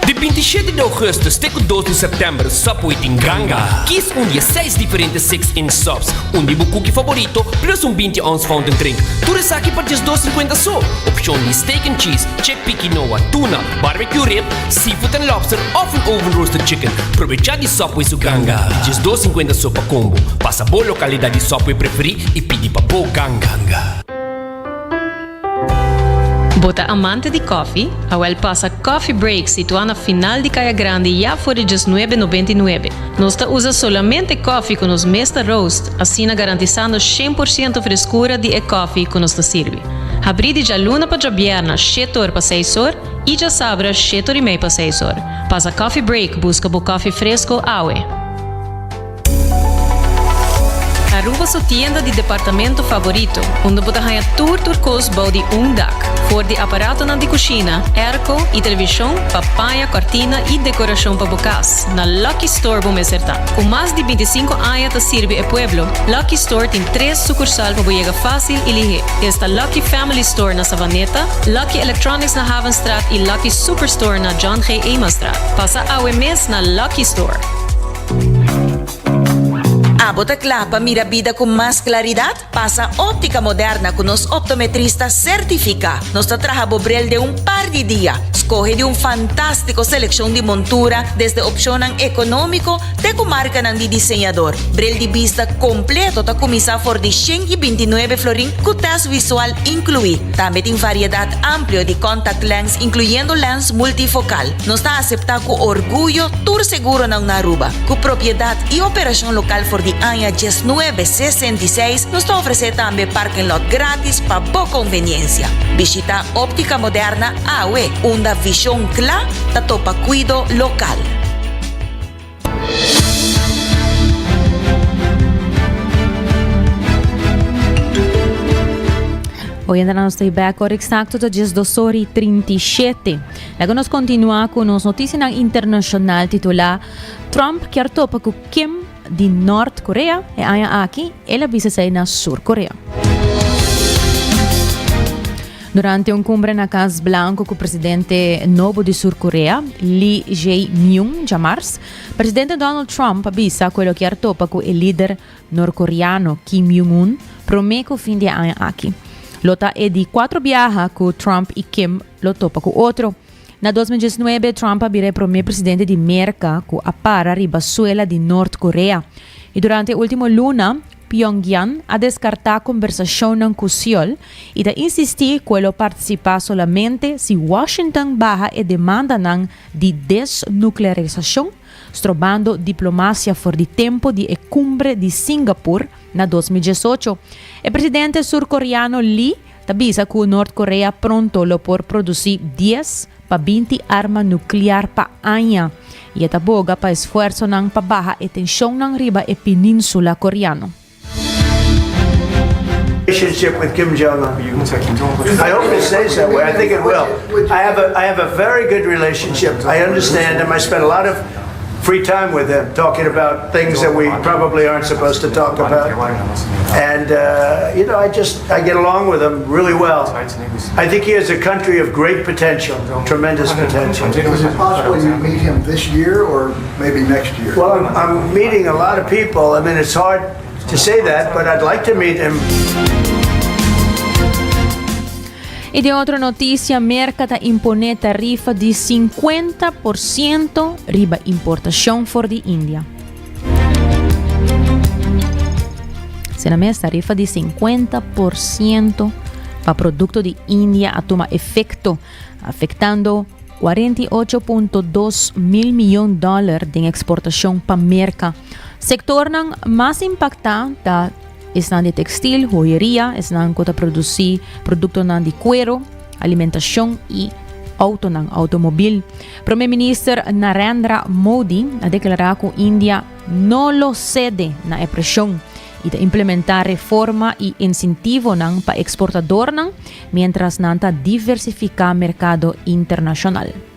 Di 27 di augustus te ku 2 di sèptèmber Subway tin ganga. Kies un di e seis diferente six-inch subs, un di bo cookie favorito plus un 20 ounce fountain drink. Tur esaki pa djes 2,50 so. Opshon di steak and cheese, chickpea quinoa, tuna, barbecue rib, seafood and lobster òf un oven roasted chicken. Probechá di Subway su ganga di djes 2,50 so pa combo. Pasa bo lokalidat di Subway preferí i pidi pa bo ganga. Bo ta amante di koffie? Awel pasa Coffee Break situá na final di Kaya Grandi ya for di diesnuebe nobenta i nuebe. Nos ta usa solamente koffie ku nos mes ta roast, asina garantisando 100% freskura di e koffie ku nos ta sirbi. Habrí di djaluna pa djabièrna shete or pa seis or i djasabra shete or i mei pa seis or. Pasa Coffee Break buska bo koffie fresko awe. Aruba su tienda di departamento favorito, unda bo ta haña tur tur kos bou di un dak. For di aparatonan di kushina, airco i televishon pa paña, kòrtina i dekorashon pa bo kas, na Lucky Store bo mester ta. Ku mas di 25 aña ta sirbi e pueblo, Lucky Store tin tres sukursal pa bo yega fásil i lihé. Esta Lucky Family Store na Savaneta, Lucky Electronics na Havenstraat i Lucky Superstore na John G. Emastraat. Pasa awe mes na Lucky Store! Abo ta kla pa mira bida ku mas klaridat? Pasa Óptica Moderna ku nos optometrista sertifiká. Nos ta traha bo bril den un par di dia. Skohe di un fantástiko selekshon di montura, desde opshonnan ekonómiko te ku markanan di diseñador. Bril di bista kompleto ta kuminsá for di 129 florin ku tèst visual inkluí. Tambe tin variedat amplio di contact lens inkluyendo lens multifokal. Nos ta aseptá ku orguyo tur seguronan na Aruba. Ku propiedat i operashon lokal for di aña 1966, nos ta ofresé tambe parking lot gratis pa bo konveniensia. Bishitá Óptica Moderna awe, unda vishon kla ta topa kuido lokal. Oyente nos ta back ora exacto ta 12 ora y 37. Laga nos continua cu nos noticianan internacional titula Trump kier topa cu Kim di Nort Korea e aña aki el a bisa esei na Sur Korea. Durante un cumbre na Cas Blanco cu presidente nobo di Sur Korea, Lee Jae-myung, djamars, presidente Donald Trump a bisa cu e lo kier topa cu e lider norkoreano Kim Jong-un prome cu fin di e aña aki. Lo ta e di cuatro biaha cu Trump y Kim lo topa cu otro. Na 2019, Trump a bira e prome presidente di Merca cu a para riba suela di Nort Korea. Y durante e ultimo luna, Pyongyang a deskartá kombersashonnan ku Seoul i ta insistí ku e lo partisipá solamente si Washington baha e demandanan di desnuklearisashon, strobando diplomasia for di tempu di e kumbre di Singapur na 2018. E presidente surkoreano Lee ta bisa ku Nort Korea pronto lo por produsí dies pa 20 arma nuklear pa aña i e ta boga pa esfuersonan pa baha e tenshonnan riba e península koreano. Relationship with Kim Jong Un. I hope it stays that way. I think it will. I have a I have a very good relationship. I understand him. I spend a lot of free time with him talking about things that we probably aren't supposed to talk about. And uh, you know, I just I get along with him really well. I think he is a country of great potential, tremendous potential. Is it possible you meet him this year or maybe next year? Well, I'm, I'm meeting a lot of people. I mean, it's hard to say that, but I'd like to meet him. I den otro notisia, Merka ta imponé tarifa di 50% riba importashon for di India. Asina mes, tarifa di 50% pa produkto di India a tuma efekto, afektando 48.2 mil miyon dòler den eksportashon pa Merka. Sektornan mas impaktá ta esnan di tekstil, hoyeria, esnan ku ta produsí produktonan di kuero, alimentashon i outonan, outomobil. Prome Minister Narendra Modi a deklará ku India no lo sede na e preshon i ta implementá reforma i insentivonan pa eksportadornan miéntras nan ta diversifiká merkado internashonal.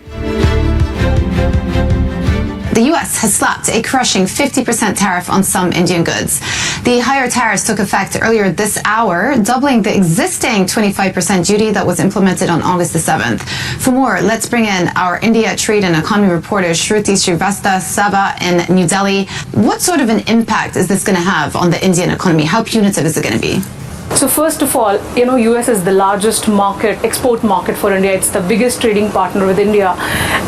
The US has slapped a crushing 50% tariff on some Indian goods. The higher tariffs took effect earlier this hour, doubling the existing 25% duty that was implemented on August the 7th. For more, let's bring in our India trade and economy reporter Shruti Srivastava in New Delhi. What sort of an impact is this going to have on the Indian economy? How punitive is it going to be? So first of all, you know, US is the largest market, export market for India. It's the biggest trading partner with India.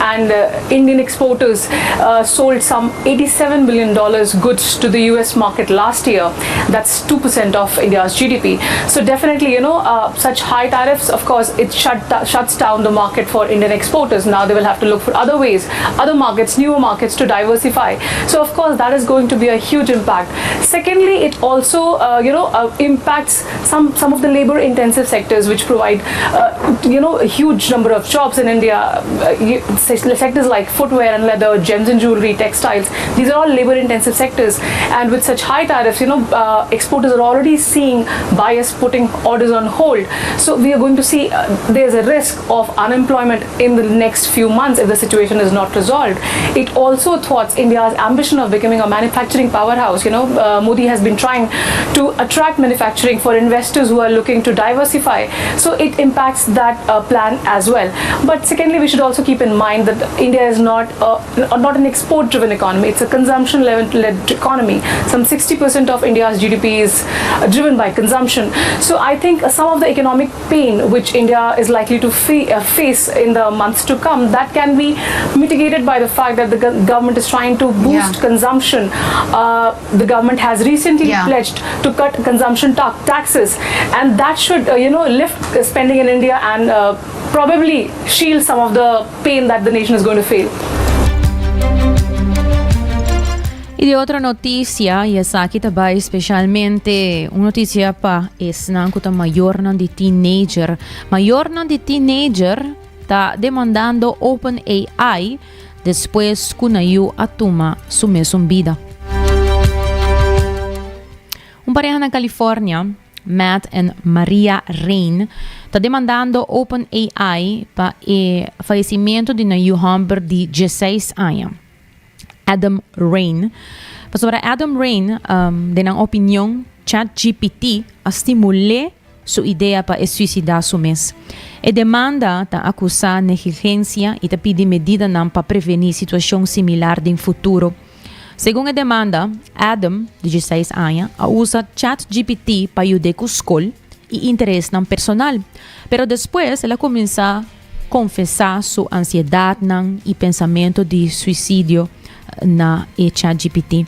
And uh, Indian exporters uh, sold some $87 billion goods to the US market last year. That's 2% of India's GDP. So definitely, you know, uh, such high tariffs, of course, it shut, shuts down the market for Indian exporters. Now they will have to look for other ways, other markets, newer markets to diversify. So of course, that is going to be a huge impact. Secondly, it also, uh, you know, uh, impacts some some of the labor intensive sectors which provide uh, you know a huge number of jobs in India uh, sectors like footwear and leather gems and jewelry textiles these are all labor intensive sectors and with such high tariffs you know uh, exporters are already seeing buyers putting orders on hold so we are going to see uh, there's a risk of unemployment in the next few months if the situation is not resolved it also thwarts India's ambition of becoming a manufacturing powerhouse you know uh, Modi has been trying to attract manufacturing for investors who are looking to diversify. So it impacts that uh, plan as well. But secondly, we should also keep in mind that India is not a, not an export-driven economy. It's a consumption-led economy. Some 60% of India's GDP is uh, driven by consumption. So I think some of the economic pain which India is likely to uh, face in the months to come, that can be mitigated by the fact that the government is trying to boost yeah. consumption. Uh, the government has recently yeah. pledged to cut consumption ta taxes, and that should, uh, you know, lift spending in India and uh, probably shield some of the pain that the nation is going to feel. I di otro notisia, i esaki ta bai spesialmente un notisia pa esnan ku ta mayornan di teenager. Mayornan di teenager ta demandando OpenAI despues ku nan yu a tuma su mesun bida. Un pareha na California, Matt en Maria Rain, ta demandando OpenAI pa e fayesimentu di nan yu hòmber di dieseis aña. Adam Rain. Pasobra Adam Rain, um, den nan opinion, ChatGPT a stimul'é su idea pa e suisidá su mes. E demanda ta akusá negligensia i ta pidi medidanan pa prevení situashon similar den futuro. Segun e demanda, Adam, di dieseis aña, a usa ChatGPT pa yud'é ku skol i interesnan personal. Pero despues el a kuminsá Konfesá su ansiedatnan i pensamentu di suisidio na e ChatGPT.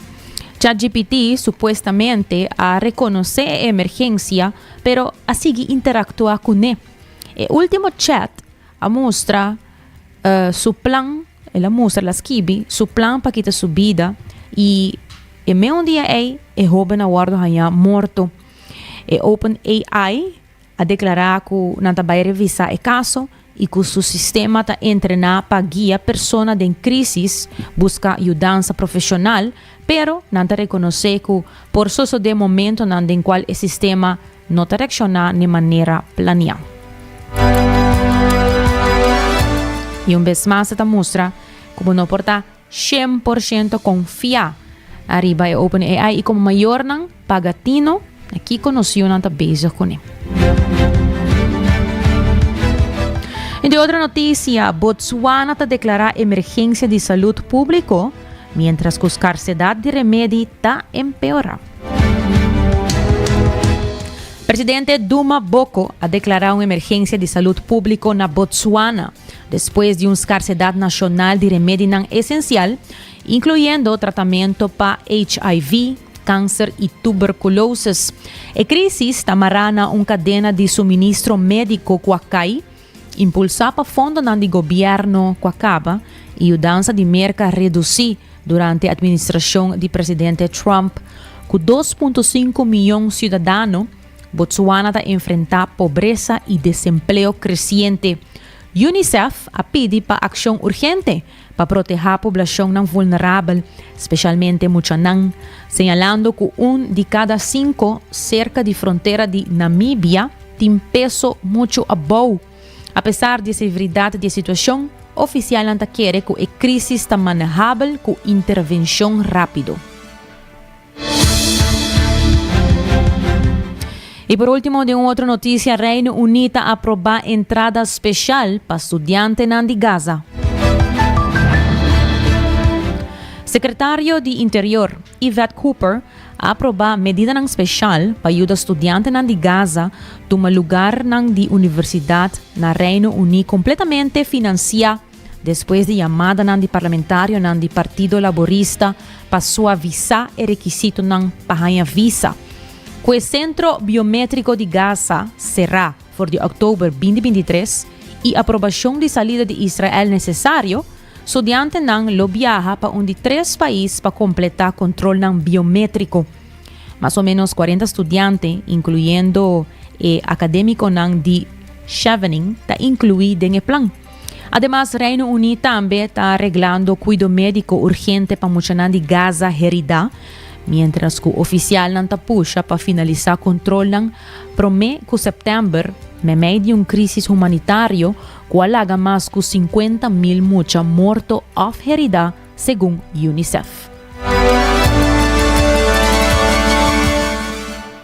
ChatGPT supuestamente a rekonosé e emergensia pero a sigui interaktuá kuné. E último chat a mustra su plan, el a mustra, el a skibi su plan pa kita su bida i e meun dia ei e hóben a wòrdu hañá morto. E OpenAI a deklará ku nan ta bai revisá e kaso i ku su sistema ta entrená pa guia persona den krísis buska yudansa profeshonal, pero nan ta rekonosé ku por sosodé momentonan den kual e sistema no ta reakshoná n'e manera planiá. I un bes mas e ta mustra ku bo no por ta 100% konfiá ariba e OpenAI i komo mayornan paga tino na kiko nos yunan ta bezig kuné. I di otro notisia, Botswana ta deklará emergensia di salud públiko miéntras ku skarsedat di remedi ta empeorá. Presidente Duma Boko a deklará un emergensia di salud públiko na Botswana despues di un skarsedat nashonal di remedinan esensial, inkluyendo tratamento pa HIV, kanser i tuberkulosis. E krísis ta mará na un kadena di suministro médiko ku a kai, impulsá pa fondonan di gobièrnu ku a kaba i yudansa di Merka redusí durante atministrashon di presidente Trump. Ku 2.5 miyon siudadano, Botswana ta enfrentá pobresa i desempleo kresiente. UNICEF a pidi pa akshon urgente pa protehá poblashonnan vulnerabel, spesialmente muchanan, señalando ku un di kada sinku serka di frontera di Namibia tin peso muchu abou. Apesar di e severidat di e situashon, ofisialnan ta kere ku e krísis ta manehabel ku intervenshon rápido. I por último den un otro notisia, Reino Uní ta aprobá entrada speshal pa studiantenan di Gaza. Sekretario di Interior, Yvette Cooper, a aprobá medidanan speshal pa yuda studiantenan di Gaza tuma lugarnan di universidat na Reino Uní kompletamente finansiá despues di yamadanan di parlamentarionan di Partido Laborista pa suavisá e rekisitonan pa haña visa. Ku e sentro biométriko di Gaza será for di òktober 2023 i aprobashon di salida di Israel nesesario, Studiantenan lo biaha pa un di tres pais pa kompletá kontrolnan biométriko. Mas o ménos 40 studiante, inkluyendo e akadémikonan di Chevening, ta inkluí den e plan. Ademas, Reino Uní tambe ta reglando kuido médiko urgente pa muchanan di Gaza heridá, miéntras ku ofisialnan ta pusha pa finalisá kontrolnan promé ku sèptèmber meimei di un krísis humanitario ku a laga mas ku 50 mil mucha morto òf heridá, segun UNICEF.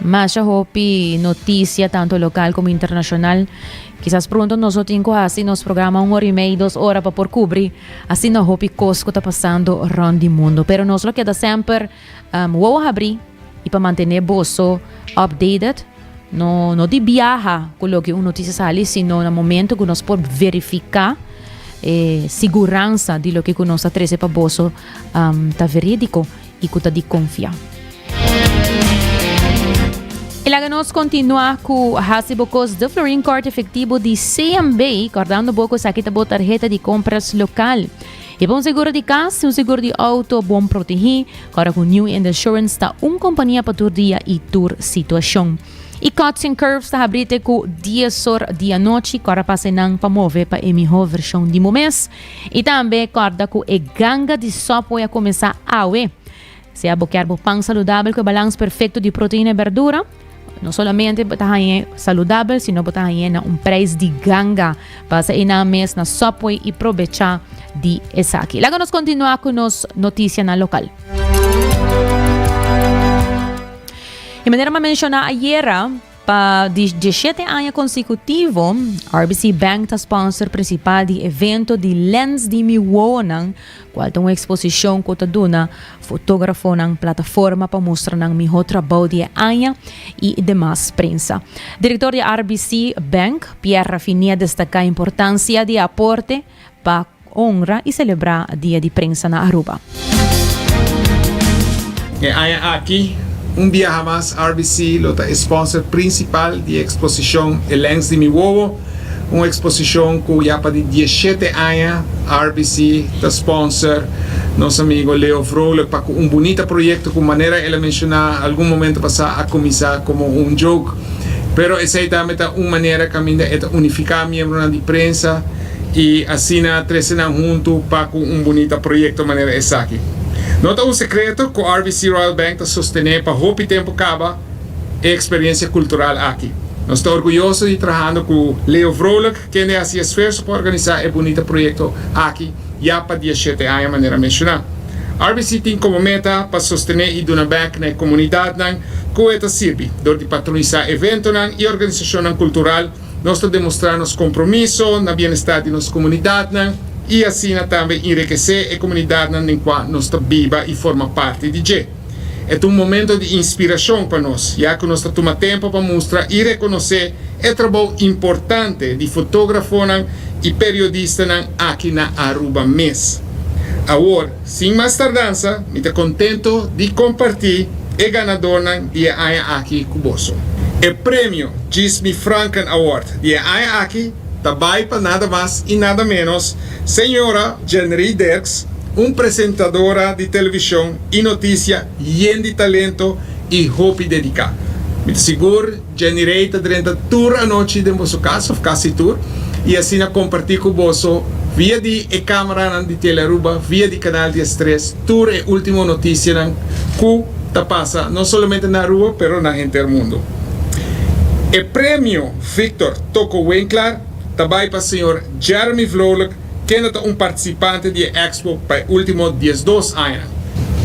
Masha hopi notisia tanto lokal komo internashonal. Kisas pronto nos lo tin ku hasi nos programa un ora i mei, dos ora pa por kubri asina hopi kos ku ta pasando rònt di mundu. Pero nos lo keda semper um, wowo habrí i pa mantené boso updated. No, no di biaha ku loke un notisia sali, sino na momento ku nos por verifiká e siguransa di loke ku nos a trese pa boso um, ta verídiko i ku ta di konfia. I laga nos kontinuá ku hasi bo kos de Florin Card efektivo di CMB, kòrdando bo ku esaki ta bo tarheta di kompras lokal. I pa un seguro di kas i un seguro di outo bon protegí, kòrda ku New End Assurance ta un kompania pa tur dia i tur situashon. I Cuts and Curves ta habrí te ku dies or di anochi, kòrda pasa einan pa move pa e mihó vershon di bo mes. I tambe kòrda ku e ganga di Subway a kuminsá awe. Sea bo kier bo pan saludabel ku e balans perfekto di proteina i berdura, No solamente bo ta hañ'é saludabel, sino bo ta hañ'é na un prijs di ganga. Pasa einan mes na Subway i probechá di esaki. Laga nos kontinuá ku nos notisianan lokal. E manera m'a menshoná ayera, pa di diesshete aña konsekutivo, RBC Bank ta sponsor prinsipal di evento di Lens di Mi Wowonan, Cual ta un exposicion cu ta duna fotografonan plataforma pa mustra nan miho trabou di e aña y demas prensa. Director di RBC Bank, Pierre Rafini a destaca importancia di e aporte pa honra y celebra Dia di Prensa na Aruba. E aña aki, un biaha mas RBC lo ta e sponsor principal di e exposicion E Lens di Mi Wowo, un exposicion cu ya pa di diesshete aña RBC ta sponsor nos amigo Leo Vrolijk pa cu un bunita proyecto cu manera el a menciona algun momento pasa a cuminsa como un joke. Pero esey tambe ta un manera caminda e ta unifica miembronan di prensa y asina trece nan hunto pa cu un bunita proyecto manera esaki. No ta un secreto cu RBC Royal Bank ta sostene pa hopi tempo caba e experiencia cultural aki. Nos ta orguyoso di trahando cu Leo Vrolijk kende a haci esfuerso pa organisa e bunita proyecto aki ya pa diashete aña manera menciona. RBC tin como meta pa sostene y duna bek na e comunidadnan cu e ta sirbi dor di patronisa eventonan y organisacionnan cultural. Nos ta demostrá nos kompromiso na bienestar di nos komunidatnan i asina tambe enrekesé e komunidatnan den kua nos ta biba i forma parti di dje. E ta un momento di inspirashon pa nos, ya ku nos ta tuma tempu pa mustra i rekonosé e trabou importante di fotógrafonan i periodistanan aki na Aruba mes. Awor, sin mas tardansa, mi ta contento di comparti e ganadornan di e aña aki cu boso. E premio Jismi Franken Award di e aña aki ta bay pa nada mas y nada menos Señora Jenry Dirks, un presentadora di television y noticia yen di talento y hopi dedica. Mi ta sigur Jenny Rey ta drenta tur anochi den boso cas of casi tur y asina comparti cu boso via di e camaranan di Telearuba, via di Canal 13 tur e ultimo noticianan cu ta pasa no solamente na Aruba pero na henter mundo. E premio Victor Toko Winklaar ta bay pa señor Jeremy Vrolijk kende ta un participante di e expo pa e ultimo 12 añanan.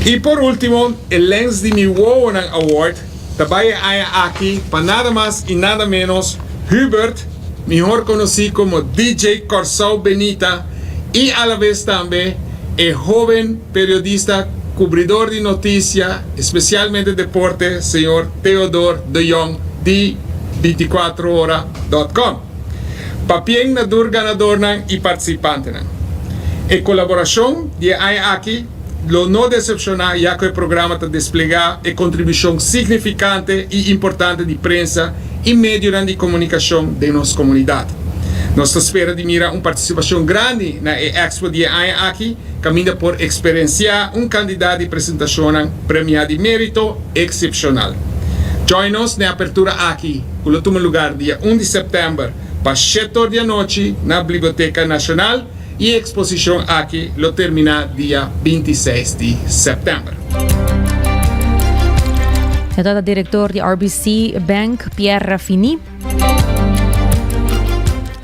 Y por ultimo e Lens di Mi Wowonan Award Ta bai e aña aki pa nada mas y nada menos Hubert, mihor conoci como DJ Corsou Benita y alavez tambe e hoben periodista cubridor di noticia, especialmente deporte, señor Theodor de Jong di binticuatrohora dot com. Papien na dur ganadornan y participantenan. E colaboracion di e aña aki lo no decepciona ya cu e programa ta desplega e contribucion significante y importante di prensa y medionan di comunicacion den nos comunidad. Nos ta spera di mira un participacion grandi na e expo di e aña aki caminda por experiencia un cantidad di presentacionnan premia di merito excepcional. Join nos na e apertura aki cu lo tuma lugar dia un di september pa shetor di anochi na Bliboteca Nacional. E eksposishon aki lo terminá dia 26 di sèptèmber. E ta direktor di RBC Bank, Pierre Raffini.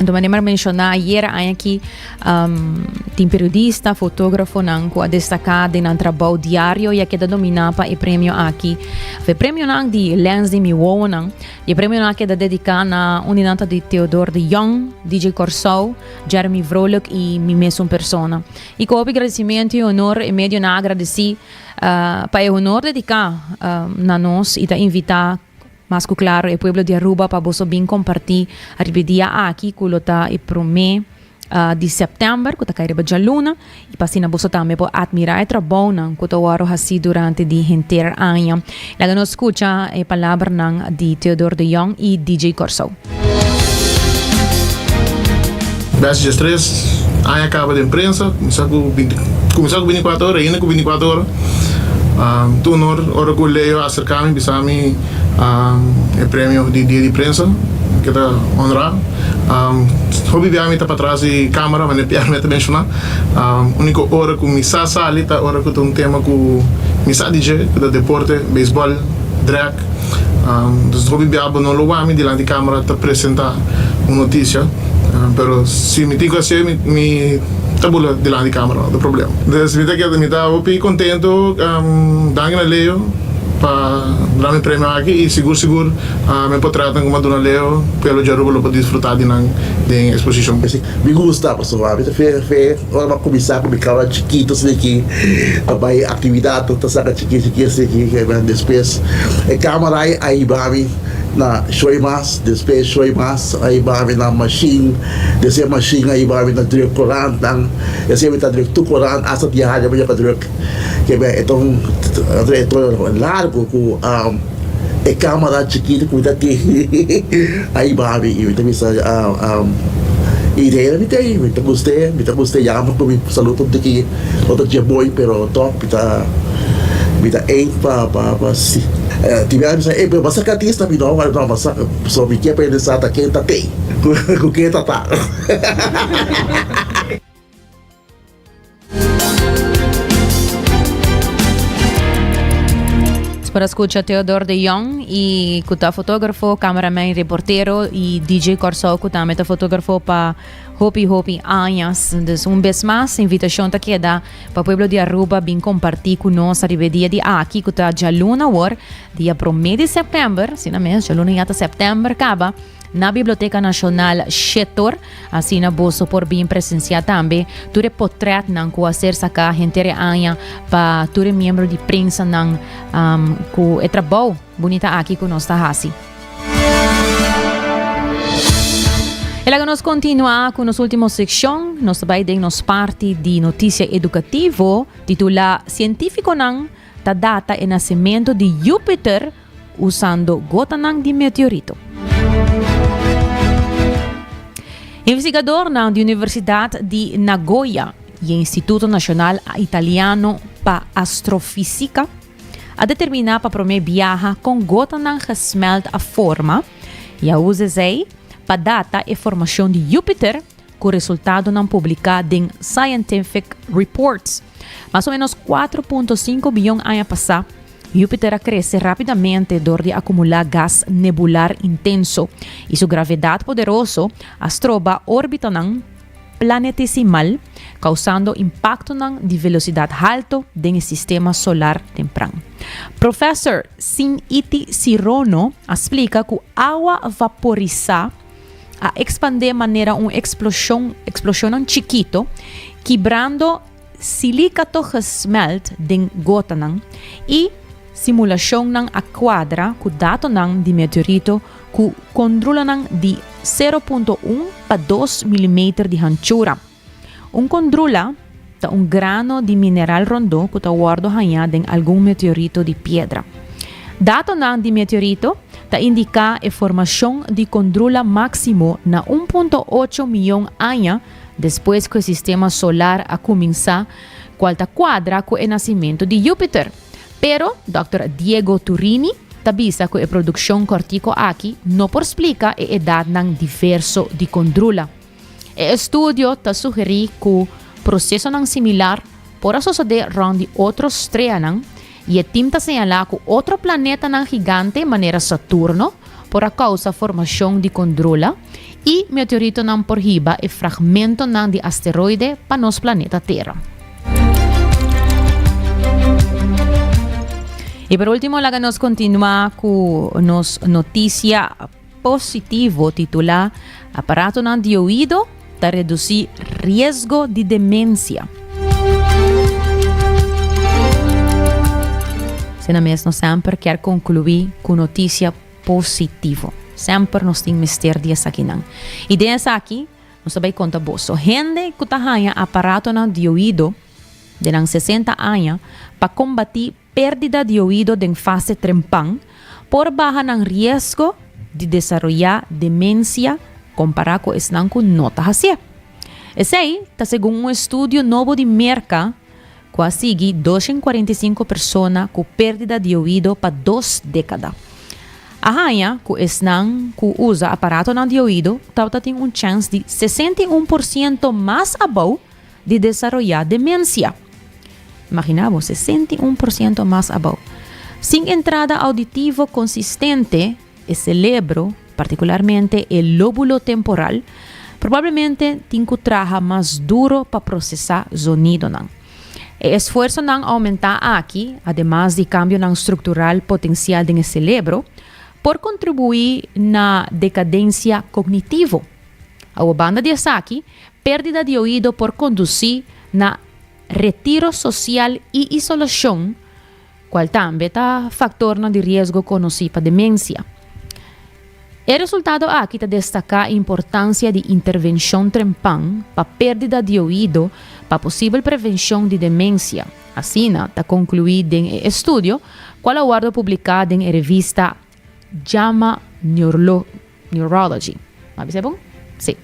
Anto manera mi a menshoná ayera aña aki um, tin periodista, fotógrafonan ku a destaká den nan trabou diario i a keda nominá pa e premio aki. E premionan di Lens di Mi Wowonan. E premionan a keda dediká na un di nan ta di Theodor de Jong, DJ Kòrsou, Jeremy Vrolijk y mi mesun persona. Y cu hopi gradicimento y honor e medionan a agradeci pa e honor dedica na nos y ta invita mas cu claro e pueblo di Aruba pa boso bin comparti ariba e dia aki cu lo ta e prome di september cu ta cay riba djaluna y pa asina boso tambe por admira e trabounan cu ta worde haci durante di henter aña. Laga nos scucha e palabranan di Theodor de Jong y DJ Corsou. Bes diestres aña kaba den prensa, kuminsá ku binti kuminsá ku bintikuater ora, ainda ku bintikuater ora. Tur honor ora ku Leo a aserká mi bisa mi e premio di dia di prensa, mi keda honrá. Hopi bia mi ta patras di kamera, manera Pierre mi a ta menshoná. Úniko ora ku mi sa sali ta ora ku ta un tema ku mi sa di dje, ku ta deporte, beisbòl, drag. Dus hopi bia bo no lo wak mi dilanti camera ta presenta un noticia, pero si mi tin cu hacié mi mi ta bula dilanti camera, no ta problema. Dus mi ta keda mi ta hopi contento, danki na Leo pa duna mi premio aki y sigur sigur mi potretnan cu mi a duna Leo, pueblo di Aruba lo por disfruta di nan den exposicion. Mi gusta pasobra mi ta fe fe ora mi a kuminsá ku mi kámara chikitu asina aki ta bai aktividat ta saka chiki chiki asina aki despues e kámara ei a hiba mi. na shoy mas, despues shoy mas a hiba mi na mashin, despues mashin a hiba mi na druk korantnan, esei mi ta druk tur korant asta diario mi yaka druk. Ke ben e ta un trayektoria largu ku e kamara chikitu ku mi ta tin a hiba mi i mi ta bisa idea mi ta ei, mi ta gust'é, mi ta gust'é yama ku mi salud un tiki no ta dje bon pero tòg mi ta mi ta ein pa pa si. Tin bia mi bisa ey pero bo a saka artista mi no no bo a saka pasobra mi ke aprende sa ta ken ta tei ku ken ta ta. Por a scucha Theodor de Jong y cu ta fotografo, cameraman, reportero y DJ Corsou cu tambe ta fotografo pa hopi hopi añas. Dus un bes mas invitacion ta keda pa pueblo di Aruba bin comparti cu nos ariba e dia di aki cu ta djaluna awor, dia prome di september, asina mes djaluna ya ta september caba. Na Biblioteca Nacional Shetor, asina boso por bin presencia tambe tur e potretnan cu a ser saca henter e aña pa tur e miembro di prensanan um, cu e trabou bunita aki cu nos ta haci. E laga nos continua cu nos ultimo seccion. Nos ta bay den nos parti di noticia educativo titula Cientificonan ta data e nacemento di Jupiter usando gotanan di meteorito. Investigadornan di Universidad di Nagoya y e Instituto Nacional Italiano pa Astrofisica a determina pa prome biaha con gotanan gesmelt a forma y a usa esey pa data e formacion di Jupiter cu resultadonan publica den Scientific Reports. Mas o menos 4.5 biyon aña pasa, Jupiter a crece rapidamente dor di acumula gas nebular intenso, y su gravedad poderoso a stroba orbitanan planetesimal, causando impactonan di velocidad halto den e sistema solar tempran. Professor Sin-iti Sirono a splica cu awa vaporisa a expande manera un explosion, explosionnan chikito, kibrando Silicato gesmelt den gotanan y simulacionnan a cuadra cu datonan di meteorito cu condrulanan di 0.1 pa 2 milimeter di hanchura. Un condrula ta un grano di mineral rondó cu ta wordo hañá den algun meteorito di piedra. Datonan di meteorito ta indica e formacion di condrula maximo na 1.8 miyon aña Despues ku e sistema solar a kuminsá, kual ta kuadra ku e nasimentu di Jupiter. Pero, dòkter Diego Turini ta bisa ku e produkshon kòrtiku aki no por splika e edatnan diverso di kondrula. E estudio ta sugerí ku prosesonan similar por a sosodé rònt di otro streanan i e tim ta señalá ku otro planetanan gigante manera Saturno por a kousa formashon di kondrula i meteoritonan por hiba e fragmentonan di asteroide pa nos planeta Tera. I por último laga nos kontinuá ku nos notisia positivo titulá Aparatonan di oido ta redusí riesgo di demensia. Asina mes nos semper kier konkluí ku notisia positivo. Semper nos tin mester di esakinan. I den esaki nos ta bai konta boso. Hende ku ta haña aparatonan di oido den nan 60 aña pa kombatí Pérdida di oido den fase trempan por baha nan riesgo di desaroyá demensia kompará ku esnan ku no ta hasié. Esei ta segun un estudio nobo di Merka ku a sigui 245 persona ku pérdida di oido pa dos dékada. A haña ku esnan ku usa aparatonan di oido tabata tin un chèns di 61 por siento mas abou di desaroyá demensia. Imaginá bo, 61% mas abou. Sin entrada auditivo konsistente, e selebro, partikularmente e lóbulo temporal, probablemente tin ku traha mas duro pa prosesá zonidonan. E esfuersonan oumentá aki, ademas di kambionan struktural potensial den e selebro, por kontribuí na dekadensia kognitivo. Awo banda di esaki, pérdida di oido por kondusí na retiro sosial i isolashon, kual tambe ta faktornan di riesgo konosí pa demensia. E resultado aki ta destaká e importansia di intervenshon trempan pa pérdida di oido pa posibel prevenshon di demensia, asina ta konkluí den e estudio, kual a wòrdu publiká den e revista JAMA Neurology. M'a bisa bon? Sí.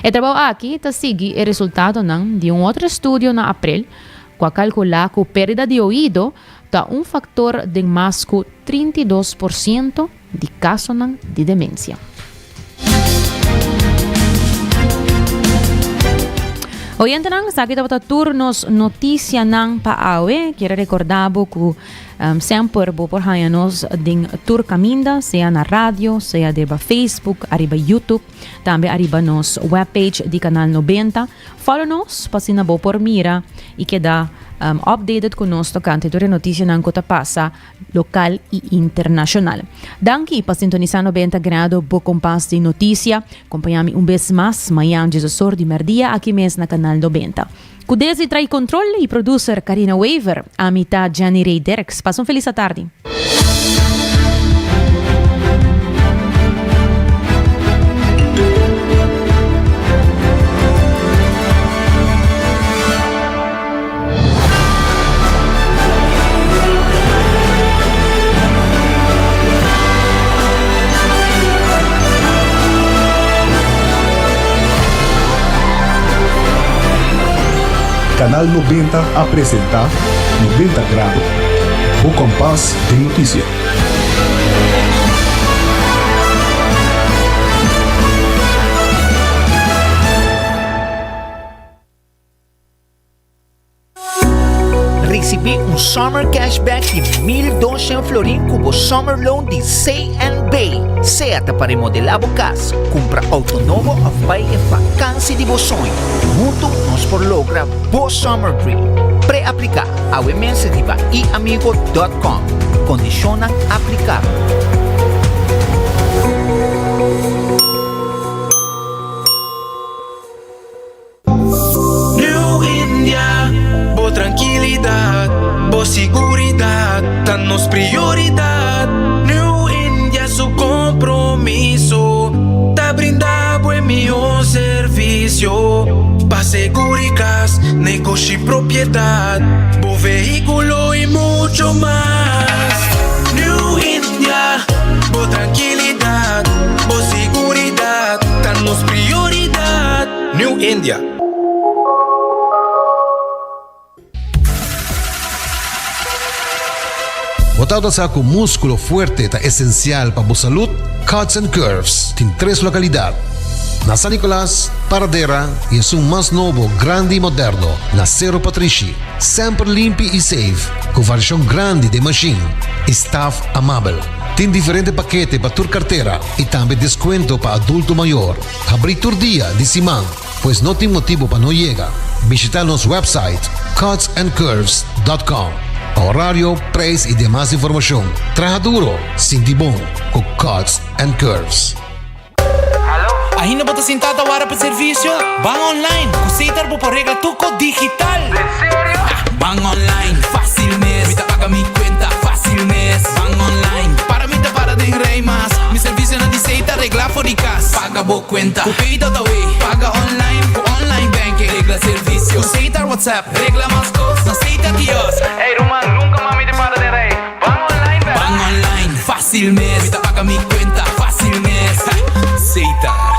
E trabou aki ta sigui e resultadonan di un otro estudio na aprel ku a kalkulá ku pérdida di oido ta un faktor den mas ku 32% di kasonan di demensia. Oyentenan, esaki tabata tur nos notisianan pa awe. Kier a rekordá bo ku semper bo por haña nos den tur kaminda, sea na radio, sea riba Facebook, ariba YouTube, tambe ariba nos webpage di Kanal 90. Follow nos pa asina bo por mira i keda updated ku nos tokante tur e notisianan ku ta pasa local y internacional. Danki pa sintonisa 90 Grado bo kompas di noticia. Compaña mi un bes mas mañan djesesor di merdia aki mes na Canal 90. Cu Desi trai control y producer Carina Wever, ami ta Jenny Ray Dirks. Pasa un feliz atardi. Canal 90 a presenta 90 Grado, bo kompas den notisia. Risibí un Summer Cashback di 1200 florin ku bo Summer Loan di CNB. Sea ta pa remodelá bo kas, kumpra outo nobo òf bai e fakansi di bo soño. Huntu nos por logra bo Summer Dream. Pre-apliká awe mes riba iamigo.com. Kondishonnan aplikabel. New India, bo trankilidat, bo siguridat ta nos prioridat. New India su kompromiso ta brinda bo e mihó servisio pa seguri kas, negoshi, propiedat, bo vehíkulo i mucho mas. New India, bo trankilidat, bo siguridat ta nos prioridat. New India. Bo tabata sa ku múskulo fuerte ta esensial pa bo salud? Cuts and Curves tin tres lokalidat, na San Nicolas, Paradera i esun mas nobo, grandi i moderno na Sero Patrishi. Semper limpi i safe, ku variashon grandi den mashin i staf amabel. Tin diferente pakete pa tur kartera i tambe deskuento pa adulto mayor. Habrí tur dia di siman, pues no tin motibu pa no yega. Bishita nos website cutsandcurves.com pa horario, prijs y demas informacion. Traha duro, sinti bon cu Cuts and Curves. Ainda bo ta sintá ta wara pa servisio? Ban online! Ku Setar bo por regla tur kos digital! Den serio? Ban online, fásil mes! Mi ta paga mi kuenta, fásil mes! Ban online, para mi ta para den rei mas! Mi servisionan di Setar regla for di kas. Paga bo kuenta ku Pay.awe. Paga online ku online banking. Regla servisio ku Setar WhatsApp. Regla mas kos na Setar kiosk. Ey ruman, nunka mas mi ta para den rei. Ban online bèk. Ban online, fásil mes. Mi ta paga mi kuenta, fásil mes. Setar.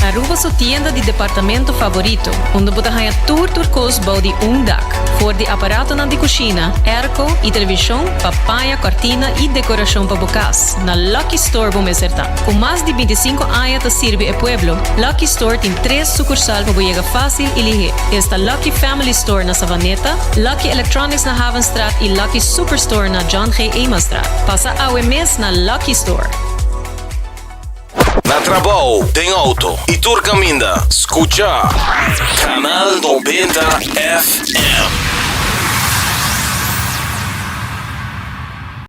Aruba su tienda di departamento favorito, unda bo ta haña tur tur kos bou di un dak. For di aparatonan di kushina, airco i televishon pa paña, kòrtina i dekorashon pa bo kas, na Lucky Store bo mester ta. Ku mas di 25 aña ta sirbi e pueblo, Lucky Store tin tres sukursal pa bo yega fásil i lihé. Esta Lucky Family Store na Savaneta, Lucky Electronics na Havenstraat i Lucky Superstore na John G. Emastraat. Pasa awe mes na Lucky Store! Na trabou, den auto y tur caminda, scucha Canal 90 FM.